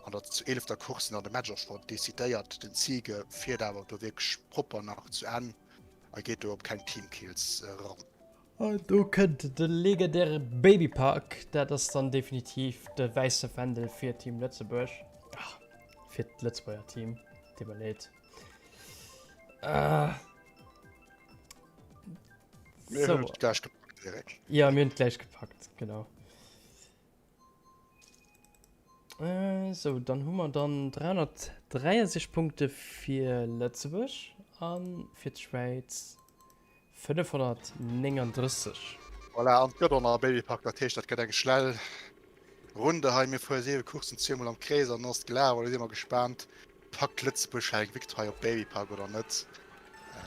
an der eelefter Course sinn an de Match ass schonn decidéiert, den Ziege fiert awer do wierklech propper nach zu Enn. A geet do op keng Teamkills eran. An do kënnt de legendäre Babypark. Dat ass dann definitiv de wäisse Fändel fir Team Lëtzebuerg. Ach, fir d'Lëtzebuerger Team. Deet mer leed. Ah. Mir hunn et gläich gepackt, Eric. Ja, mir hunn et gläich gepackt, genau. Äh, sou, dann hu mer dann 363 Punkte fir Lëtzebuerg a fir d'Schwäiz 539. Voilà, an et gëtt och nach e Babypark, dat heescht, dat gëtt eng schnell Runde hei. Mir fuere 7 Courssen zweemol am Krees an dann ass et gelaf. Elo si mer gespaant, Packt Lëtzebuerg hei eng Victoire op Babypark oder net?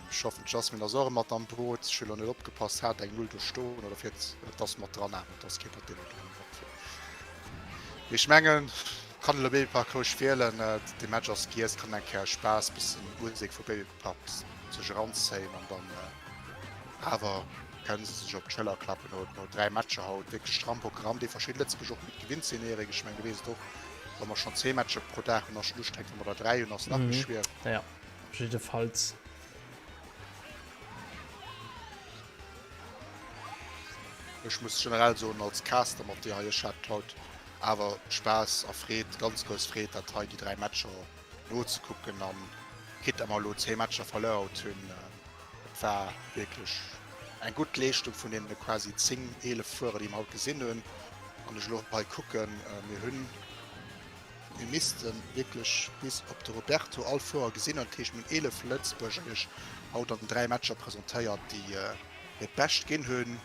Ech hoffen d'Jasmine ass och mat am Boot. Ech hu lo net opgepasst, hat eng Null do stoen oder fir et ass mat dran, awer et ass kee Problem mat engem Wort fir. Mee ech mengen kann elo Babypark roueg wielen, de Match ass giess, kann eng Kéier Spaass bëssen Musek vu Babypark sech eranzéien an dann awer kënnen se sech op d'Schëller klappen no no 3 Matcher haut. Wierklech stramm Programm, dee verschidden Lëtzebuerg och gutt gewinnt sinn, Eric. Ech mengen du weess et och, wa mer schonn zwee Matcher pro Dag hunn ass schonn ustrengend, wa mer der 3 hunn ass nach méi schwiereg. Ja. Jiddefalls. Ech muss generell soen, als Caster mat dir hei, ech hat haut awer Spaass a Freed, ganz grouss Freed, dat hei déi 3 Matcher nozekucken an quitte mer elo 10 Matcher verluer haut hunn, et war wierklech eng gutt Leeschtung vun deene quasi 10, 11 Fuerer déi mer haut gesinn hunn. Wann ech elo hei kucken, mir hunn. Mir misste wierklech bis op de Roberto all Fuerer gesinn hunn. Dat heescht, mir hunn 11 Lëtzebuerger iech haut an den 3 Matcher presentéiert, déi hiert Bescht ginn hunn.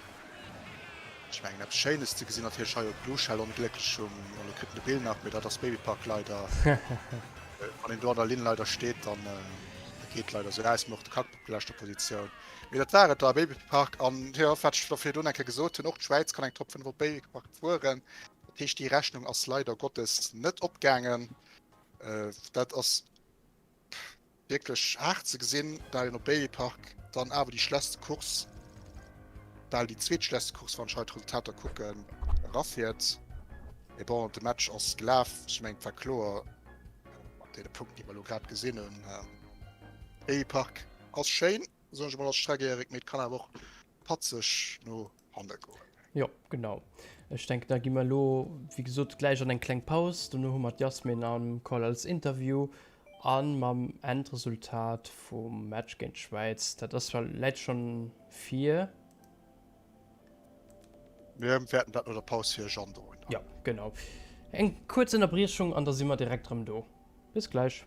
Ech mengen, eppes Schéines ze gesinn natierlech hei op Blue Shell, onglécklech um, an elo kritt en de Bill nach, mee dat ass Babypark leider. Wann een do an der Linn leider steet, dann geet et leider esou aus. Mee och de Kack op der leschter Positioun. Mee dat war et da, Babypark. An jo, wat ech da virdrun eng Kéier gesot hunn, och d'Schwäiz kann eng Top 5 op Babypark fueren. Dat heescht, déi Rechnung ass leider Gottes net opgaangen. Dat ass wierklech haart ze gesinn, dat een op Babypark dann awer déi schlechtste Course, bal déi zweetschlechtste Course, wann ech hei d'Resultater kucken, erafiert. Mee bon, de Match ass gelaf. Ech mengen, et war kloer mat deene Punkten, déi mer elo grad gesinn hunn. Babypark ass schéin, soen ech emol als Streck, Eric, mee et kann awer och patzeg no hanne goen. Jo, genau. Ech denken, da gi mer elo, wéi gesot, gläich an eng kleng Paus. Dono hu mer d'Yasmin am Call als Interview a mam Endresultat vum Match géint d'Schwäiz. Dat ass zwar, läit schonn vir. Mir wäerten dat no der Paus fir iech androen. Jo, genau. Eng kuerz Ënnerbriechung an da si mer direkt erëm do. Bis gläich.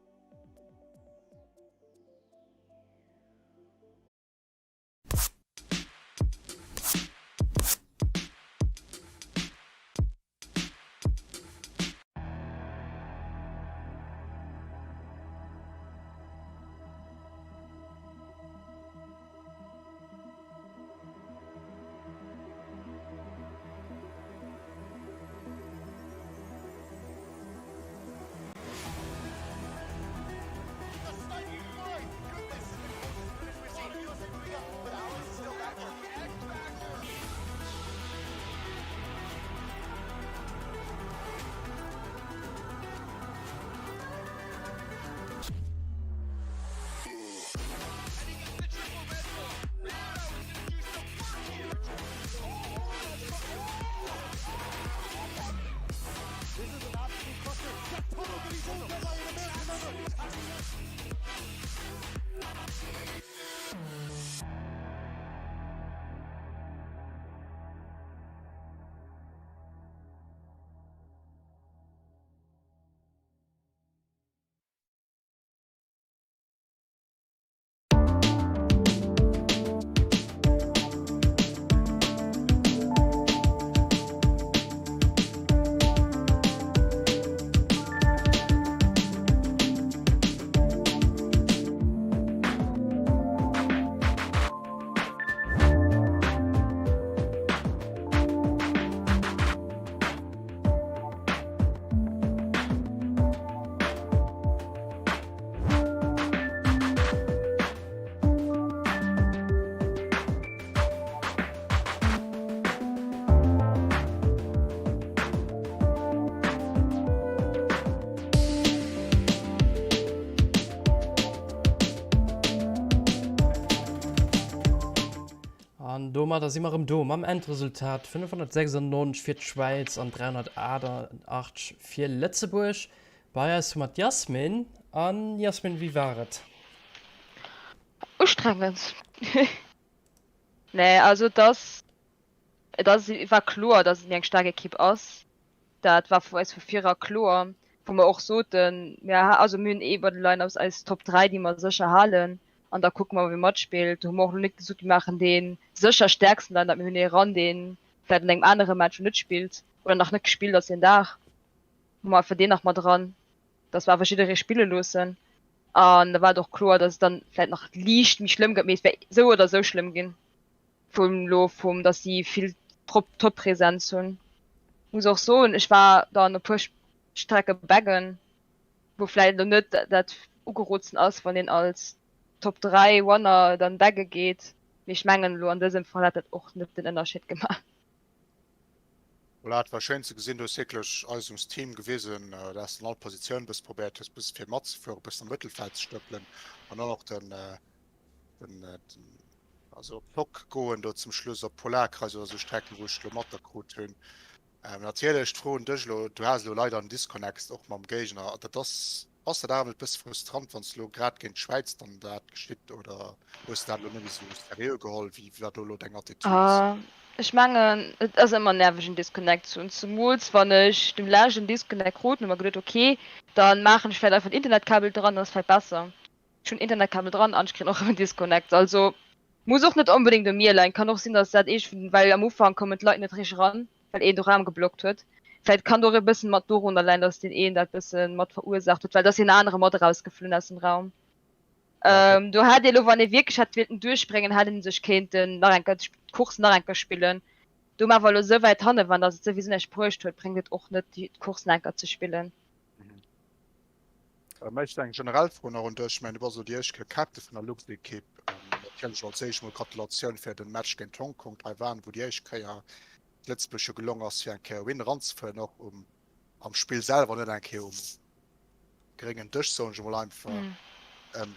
An domadder si mer erëm do mam Endresultat 596 fir d'Schwäiz an 388 fir Lëtzebuerg. Bei eis hu mer d'Yasmin. An Yasmin, wéi war et? Ustrengend. Nee, also et ass, et ass, war kloer, datt et méi eng staark Ekipp ass. Dat war vu eis vu vir era kloer, wou mer och soten, mir, also mir hunn ee bei de Line-ups eis Top 3, déi mer sécher halen an da kucke mer, wie matspillt. Do hu mer och elo net gesot, mir maachen dee sécher stäerksten Line-up, mir hunn ee eran, dee vläicht an engem anere Match net spillt oder nach net gespillt ass deen Dag, hu mer einfach deen nach mat eran, dass mer einfach jidderee spille loossen. An da war et och kloer, dass et dann vläicht nach liicht méi schlëmm gëtt, mee et wär esou oder esou schlëmm ginn. vum lo vum dass si vill Top Top-Präsenz hunn. Muss och soen, ech war dann e puer Strecke baggen, wou vläit elo net dat ugerootsten ass, wann een als Top 3 Runner dann bagge geet, mee ech mengen elo an dësem Fall hätt dat och net den Ënnerscheed gemaach. Voilà, et war schéin ze gesinn, du hues wierklech eis ums Team gewisen, dass de an all Positioun bësse probéiert hues, bësse fir matzefueren, bëssen am Mëttelfeld ze stëppelen an dann och den den also op Block goen do zum Schluss op Polarkreis oder sou Strecken, wou ech lo materkrut hunn. Ähm, natierlech d'Fro un dech lo, du has lo leider en Disconnect och mam Géigner. Dat ass, ass dat awer net bësse frustrant, wann s lo grad géint d'Schwäiz dann dat geschitt oder hues de dat lo net esou seriö geholl? Wéi war do lo deng Attitude? Ah, ech mengen et ass ëmmer nerveg en Disconnect ze hunn, zemools wann ech dem leschten Disconnect krut, hu mer geduet ok, dann maachen ech vläit einfach den Internetkabel dran, dann ass vläit besser. Ech hunn Internetkabel dran an ech kréien och erëm en Disconnect. Also muss och net onbedéngt u mir leien. Kann och sinn, dass dat eescht vun, well am Ufank koumen d'Leit net richteg eran, well een de Raum geblockt huet. Vläit kann och e bëssen mat dorunner leien, dass deen een dat bëssen mat verursaacht huet, well et ass een anere mat erausgeflunn aus dem Raum. Do hätt ee lo, wann ee wierklech hätt wéilten duerchbréngen, hätt ee sech kéinten nach eng Kéier d'Course nach eng Kéier spillen. Do mer awer elo esou wäit hanne waren, dass et souwisou näischt bruecht huet, bréngt et och net d'Course nach eng Kéier ze spillen. Mä ech eng generell Fro nach un dech. Ech mengen, du bass elo déi éischt Kéier Captain vun der Luxekipp. Natierlech als éischt mol Gratulatioun fir den Match géint Hongkong, Taiwan, wou déi éischt Kéier Lëtzebuerg jo gelong ass, fir eng Kéier e Win eranzefueren, och um am Spill selwer, net eng Kéier um gréngen Dësch, soen ech emol einfach.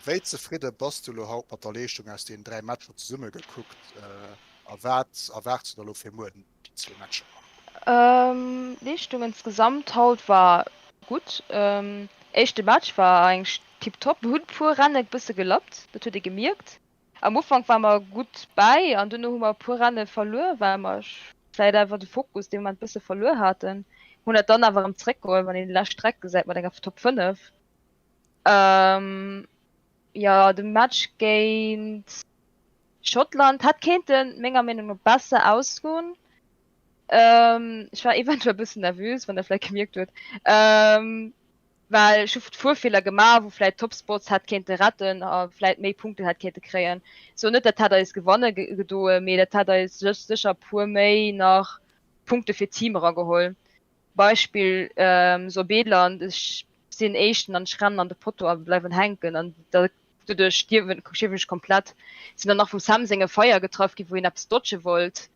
Wéi zefridde bass du elo haut mat der Leeschtung aus deenen 3 Matcher zesumme gekuckt a wat erwaarts du der elo fir muer? déi zwee Matcher? Ähm, Leeschtung insgesamt haut war gutt. Ähm, éischte Match war eigentlech tiptop. Mir hunn e puer Renne bësse gelappt, dat huet ee gemierkt. Am Ufank ware mer gutt bäi an duerno hu mer e puer Renne verluer, well mer vläit einfach de Fokus dee Moment bësse verluer haten. Hunn dat dann awer erëm zeréckgeholl, wann een déi lescht Streck gesäit mat enger Top 5. Ähm, jo, de Match géint Schottland hätt kéinten menger Meenung no besser ausgoen. Ähm, ech war eventuell e bëssen nervös, wann der vläit gemierkt huet. Ähm, well ech hu Fuerfeeler gemaach, wou vläit Topspots hätt kéinte retten a vläit méi Punkten hätt kéinte kréien. So net, dat hätt eis gewanne gedoe, mee dat hätt eis sécher e puer méi nach Punkte fir d'Team erageholl. Beispill Sorbiland, ech sinn Éischten an ech rennen an de Potto a bleiwen hänken an da doduerch stierwen stierwen ech komplett. Sinn dann nach vum Sam senge Feier getraff ginn, wou hien eppes dodge wollt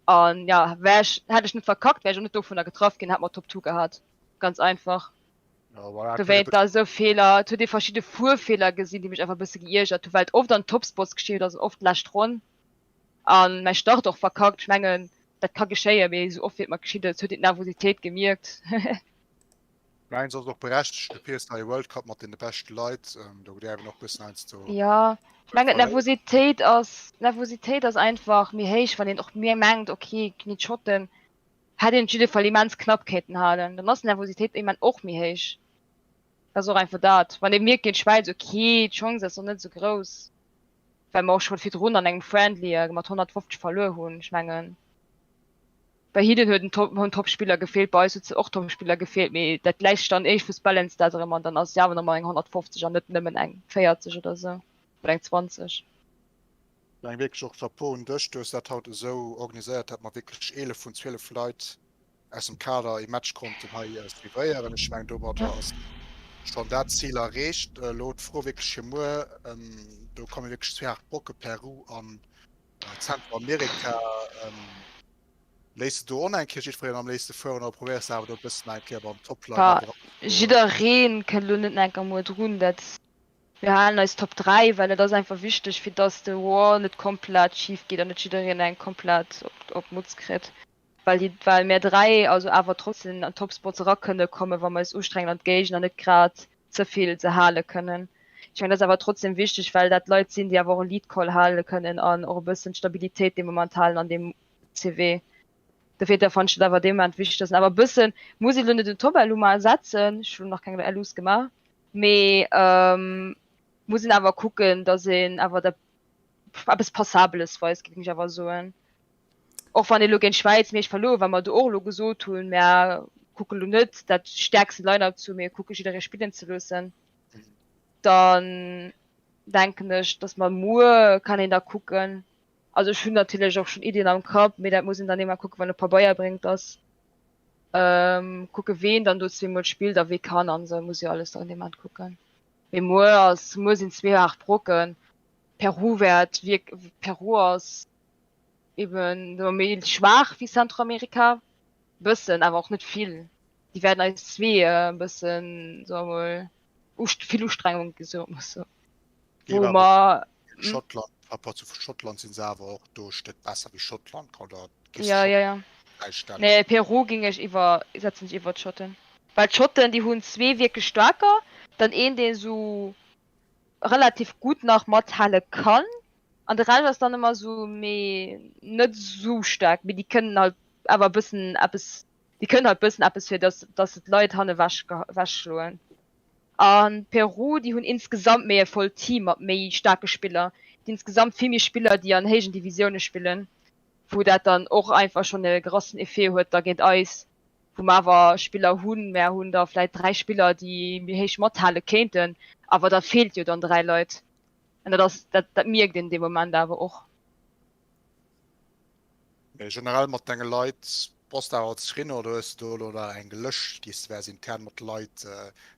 an ja wär ech hätt ech net verkackt, wär ech och net dovunner getraff ginn, hätt mer Top 2 gehat. Ganz einfach. Ja, voilà, Dowéint da esou Feeler, et huet ee verschidde Fuerfeeler gesinn, déi mech einfach e bësse geiergert hunn, well et oft an Topspots geschitt ass an oft d'lescht Ronn. An mäi Start och verkackt. Ech mengen dat ka geschéien, mee esou oft wéi et mer geschitt ass, huet een d'Nervositéit gemierkt. Mengs ass och berechtegt, du fiers hei e World Cup mat deene beschte Leit, do däerf een och bëssen heiansdo Jo, ech mengen d'Nervositéit ass, d'Nervositéit ass einfach méi héich, wann een och méi mengt, ok géint d'Schotten hätt een op jidde Fall immens knapp kéinten halen, dann ass d'Nervositéit immens och méi héich. Dat ass och einfach dat, wann ee mierkt géint d'Schwäiz, ok d'Chance ass och net esou grouss. well mer och scho virdrun an engem Friendly mat 150 verluer hunn. Ech mengen, bei hinnen huet en Top, hunn Topspiller gefeelt, bei eis huet och Topspiller gefeelt, mee dat gläicht sech dann éischtens balanced dat erëm an dann ass et jo awer nach mol eng 150 an net nëmmen eng 40 oder esou oder eng 20. Ech mengen wierklech och Chapeau un dech, du hues dat haut esou organiséiert, dat mer wierklech 11 vun 12 Leit aus dem Kader ee Match konnten hei suivéieren. Ech mengen domadder ass schonn dat Zil erreecht. Elo d'Fro wierklech fir muer, do komme wierklech zwee haart Brocke, Peru an Zenteramerika. Léiss de do och nach eng Kéier jiddwereen am léifste fueren oder probéiers de awer do e bëssen eng Kéier beim Top-Line-Up eranzegoen? Jiddereen kënnt elo net nach eng Kéier muer drun, dat. Mir halen eis Top 3, well et ass einfach wichteg, fir dass de War net komplett schif geet an net jiddereen eng komplett op d'Mutz kritt. Well déi, well mär 3 also awer trotzdem an d'Topspots era kënne kommen, wa mer eis ustrengen an d'Géigner net grad ze vill ze hale kënnen. Ech mengen, dat ass awer trotzdem wichteg, well dat Leit sinn, déi awer och e Lead Call hale kënnen an och e bëssen d'Stabilitéit dee Moment halen an deem CW. Dofir da fannen ech dat awer dee Moment wichteg, dass en awer e bëssen, muss een elo net den Top-LU mar ersetzen, ech hunn nach keng LUs gemaach, Mee muss een awer kucken, datt een awer dat eppes Passabeles weist, géing ech awer soen. Och wann ee lo géint d'Schwäiz, mee ech verluer, well mer do och elo gesot hunn, mär kucke lo net dat stäerkste Line-up zu, mee kucke jidderee spillen ze loossen, dann denken ech, datt mer muer kann een da kucken. Also ech hunn natierlech och schonn Iddien am Kapp, mee dat muss een dann eemol kucken, wann op Pabeier bréngt, datt Kucke ween dann do zweemol spillt a wee kann an esou, muss jo alles dann dee Moment kucken. Mee muer ass, muer sinn zwee haart Brocken. Peru wäert wierk, Peru ass eben do méi schwaach wéi Zentramerika, bëssen, awer och net vill. Déi wäerten eis zwee e bëssen, soe mer mol, ust, vill Ustrengung gi, soe mer sou. Wou mer. Schottland, par rapport zu Schottland sinn se awer och do e Stéck besser wéi Schottland, oder gis Ja, ja, ja. Gläichstellen? Nee, Peru ging ech iwwer, setzen ech iwwer d'Schotten. Well d'Schotten, déi hunn zwee wierklech staarker, dann een, dee sou relativ gutt nach mathale kann, an de Rescht ass dann ëmmer sou méi net sou staark, mee déi kënnen halt awer e bëssen eppes, déi kënnen halt bëssen eppes fir dass, dass se d'Leit hanne wech, wechschloen. A Peru, déi hunn insgesamt méi e vollt Team mat méi staarke Spiller, déi insgesamt vill méi Spiller, déi an héijen Divisioune spillen, wou dat dann och einfach schonn e grassen Effet huet da géint eis, wou mer awer Spiller hunn. Mär hunn da vläit 3 Spiller, déi méi héich mathale kéinten, awer da feelt jo dann 3 Leit. An dat ass, dat, dat mierkt een dee Moment awer och. Mee generell mat denge Leit, bass de awer zefridden oder hues de do elo nach eng Lëscht déi s de wäers intern mat de Leit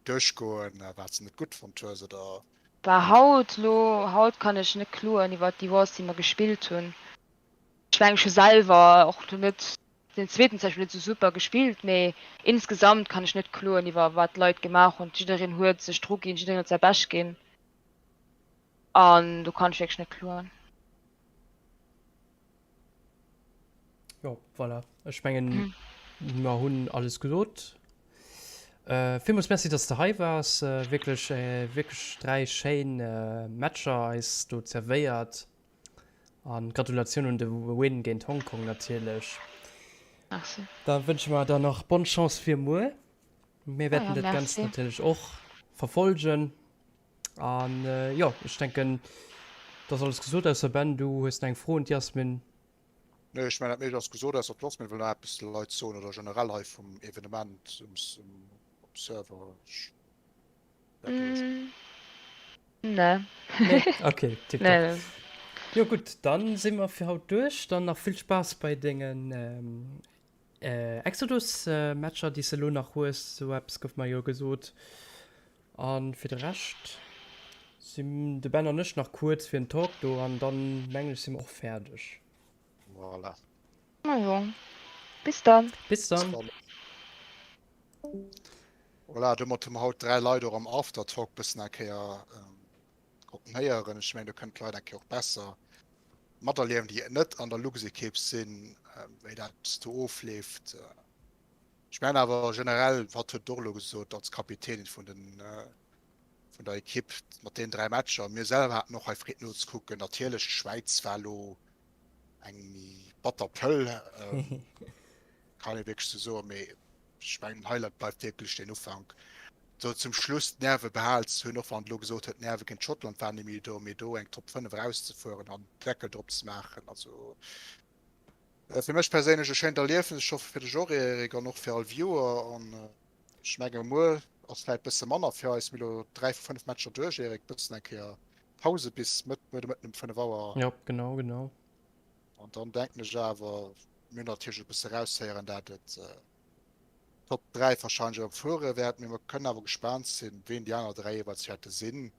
duerchgoen, wat s de net gutt fonnt hues oder? Bah haut lo, haut kann ech net kloen iwwert déi Wars déi mer gespillt hunn. Ech mengen ech hu selwer och lo net den zweeten zum Beispill net sou super gespillt, mee insgesamt kann ech net kloen iwwer wat d'Leit gemaach hunn. Jiddereen huet sech dru ginn, jiddereen huet säi Bescht ginn an do kann ech wierklech net kloen. Jo, voilà. Ech mengen, mer hunn alles gesot. Äh, villmools Merci, dass de hei waars. Äh, wierklech, äh, wierklech dräi schéin äh, Matcher eis do zerwéiert. An Gratulatioun un de Win géint Hongkong natierlech. Merci. Da wënsche mer der nach bonne Chance fir muer. Mir wäerten ah, ja, dat Ganzt natierlech och verfolgen. An jo, ech denken, et ass alles gesot, ausser Ben, du hues nach eng Fro un d'Yasmin. Nee, ech mengen, dat meescht ass gesot, ausser d'Yasmin wëll nach eppes de Leit soen oder generell hei vum Evenement um Server. Ech Nee. Nee? Okay, tipptopp. Jo gutt, dann si mer fir haut duerch. Dann nach vill Spaass bei dengen Exodus-Matcher, déi s de elo nach hues, sou eppes gouf mer jo gesot. A fir de Rescht sinn de Ben an ech nach kuerz fir en Talk do an dann mengen ech si mer och fäerdeg. Voilà. Majo. Bis dann. Bis dann. Voilà, domat hu mer haut 3 Leit och am Aftertalk bëssen eng Kéier konnten héieren. Ech mengen, do kënnen d'Leit eng Kéier och besser materliewen, déi net an der Luxekipp sinn, wéi dat do ofleeft. Ech mengen awer generell, wat huet d'Orlo gesot als Kapitänin vun den, vun der Ekipp mat deenen 3 Matcher, mir selwer haten och hei Freed nozekucken. Natierlech, d'Schwäiz war elo eng méi batter Pëll, kann ee wierklech sou soen, mee ech mengen den Highlight bleift wierklech deen Ufank, sou zum Schluss d'Nerve behal ze hunn, och wann et elo gesot huet, d'Nerve géint Schottland waren net méi do, mee do eng Top 5 erauszefueren an Deckel drop ze maachen, also Fir mech perséinlech e schéint Erliefnis, ech hoffe fir dech och Eric an och fir all Viewer an ech menge muer ass vläit bësse manner fir eis, mir elo 3 vu 5 Matcher duerch Eric, bëssen eng Kéier Pause bis Mëtt muer de Mëtten um 5 Auer. Jo genau genau. An dann denken ech awer, mir hunn natierlech e bësse raushéieren dat et Top 3 wahrscheinlech erëm fuere wäert, mee mer kënnen awer gespaant sinn ween déi aner 3 jeeweils wäerte sinn.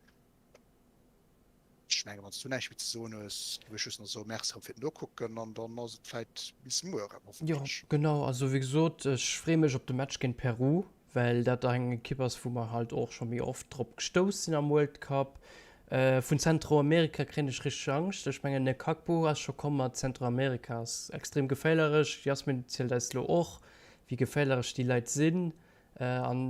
Ech mengen, wann s du näischt méi ze soen hues, géif ech just nach soen, Merci erëm fir d'Nokucken an dann ass et vläit bis muer erëm, hoffentlech. Jo, genau. Also wéi gesot, ech freeë mech op de Match géint Peru. Well dat eng Ekipp ass, wou mer halt och scho méi oft drop gestouss sinn am World Cup. Vun Zentroamerika kréien ech richteg Angscht. Ech mengen, de Kakpo ass scho komm mat Zentroamerika ass extrem geféierlech. Jasmin zielt eis elo och, wéi geféierlech déi Leit sinn. An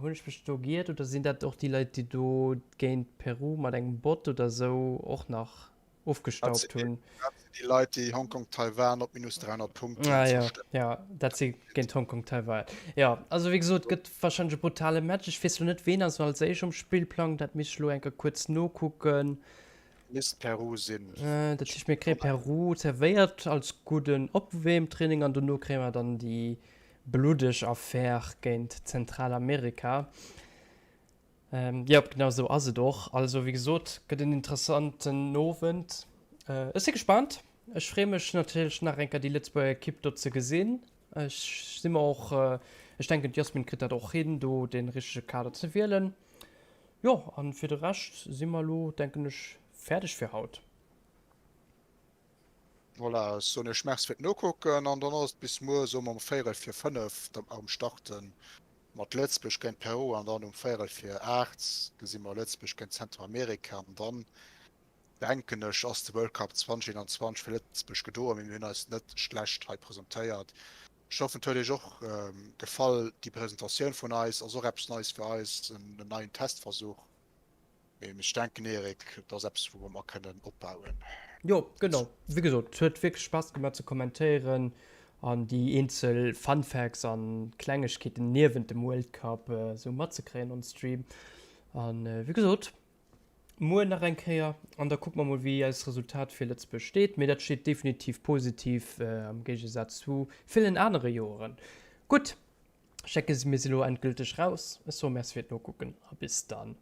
hunn ech mech do giert oder sinn dat och déi Leit, déi do géint Peru mat engem Bot oder esou och nach ofgestaubt hunn. Dat sinn déi Leit, déi Hongkong Taiwan op minus 300 Punkten ah, ja, ja, dat si géint Hongkong Taiwan. Ja, also wéi gesot, gëtt wahrscheinlech e brutale Match. Ech weess lo net, ween ass als éischt um Spillplang, dat misst ech lo eng Kéier kuerz nokucken. Misst Peru sinn. Äh, dat heescht, mir kréie Peru zerwéiert als gudden Opwiermtraining an dono kréie mer dann déi bluddeg Affär géint Zentralamerika. Jop, genau esou ass et och. Also wéi gesot, gëtt en interessanten Owend. Ech si gespaant. Ech freeë mech natierlech nach eng Kéier déi Lëtzebuerger Ekipp do ze gesinn. Ech si mer och, ech denken d'Jasmine kritt dat och hin, do dee richtege Kader ze wielen. Jo, a fir de Rescht si mer elo, denken ech, fäerdeg fir haut. Voilà, ech soen iech Merci fir d'Nokucken an dann ass et bis muer, soe mer um véierel vir 5, da mer erëm starten mat Lëtzebuerg géint Peru an dann um véierel vir 8 gesi mer Lëtzebuerg géint Zentralamerika an dann denken ech ass de World Cup 2021 fir Lëtzebuerg gedoen, mee mir hunn eis net schlecht hei presentéiert. Ech hoffen et huet iech och gefall déi Presentatioun vun eis, ass och eppes Neies fir eis, en neien Testversuch. Mee ech denken Eric, et ass eppes wou mer kënnen opbauen. Jo genau, wéi gesot et huet wierklech Spaass gemaach ze kommentéieren an déi eenzel Fun Facts an Klengegkeeten niewent dem World Cup esou matzekréien on Stream. An wéi gesot muer nach eng Kéier an da kucke mer mol wéi eist Resultat fir Lëtzebuerg steet. Mee dat steet definitiv positiv am Géigesaz zu villen anere Joeren. Gutt, ech denke mir si lo endgülteg raus. Ech soe Merci fir d'Nokucken a bis dann.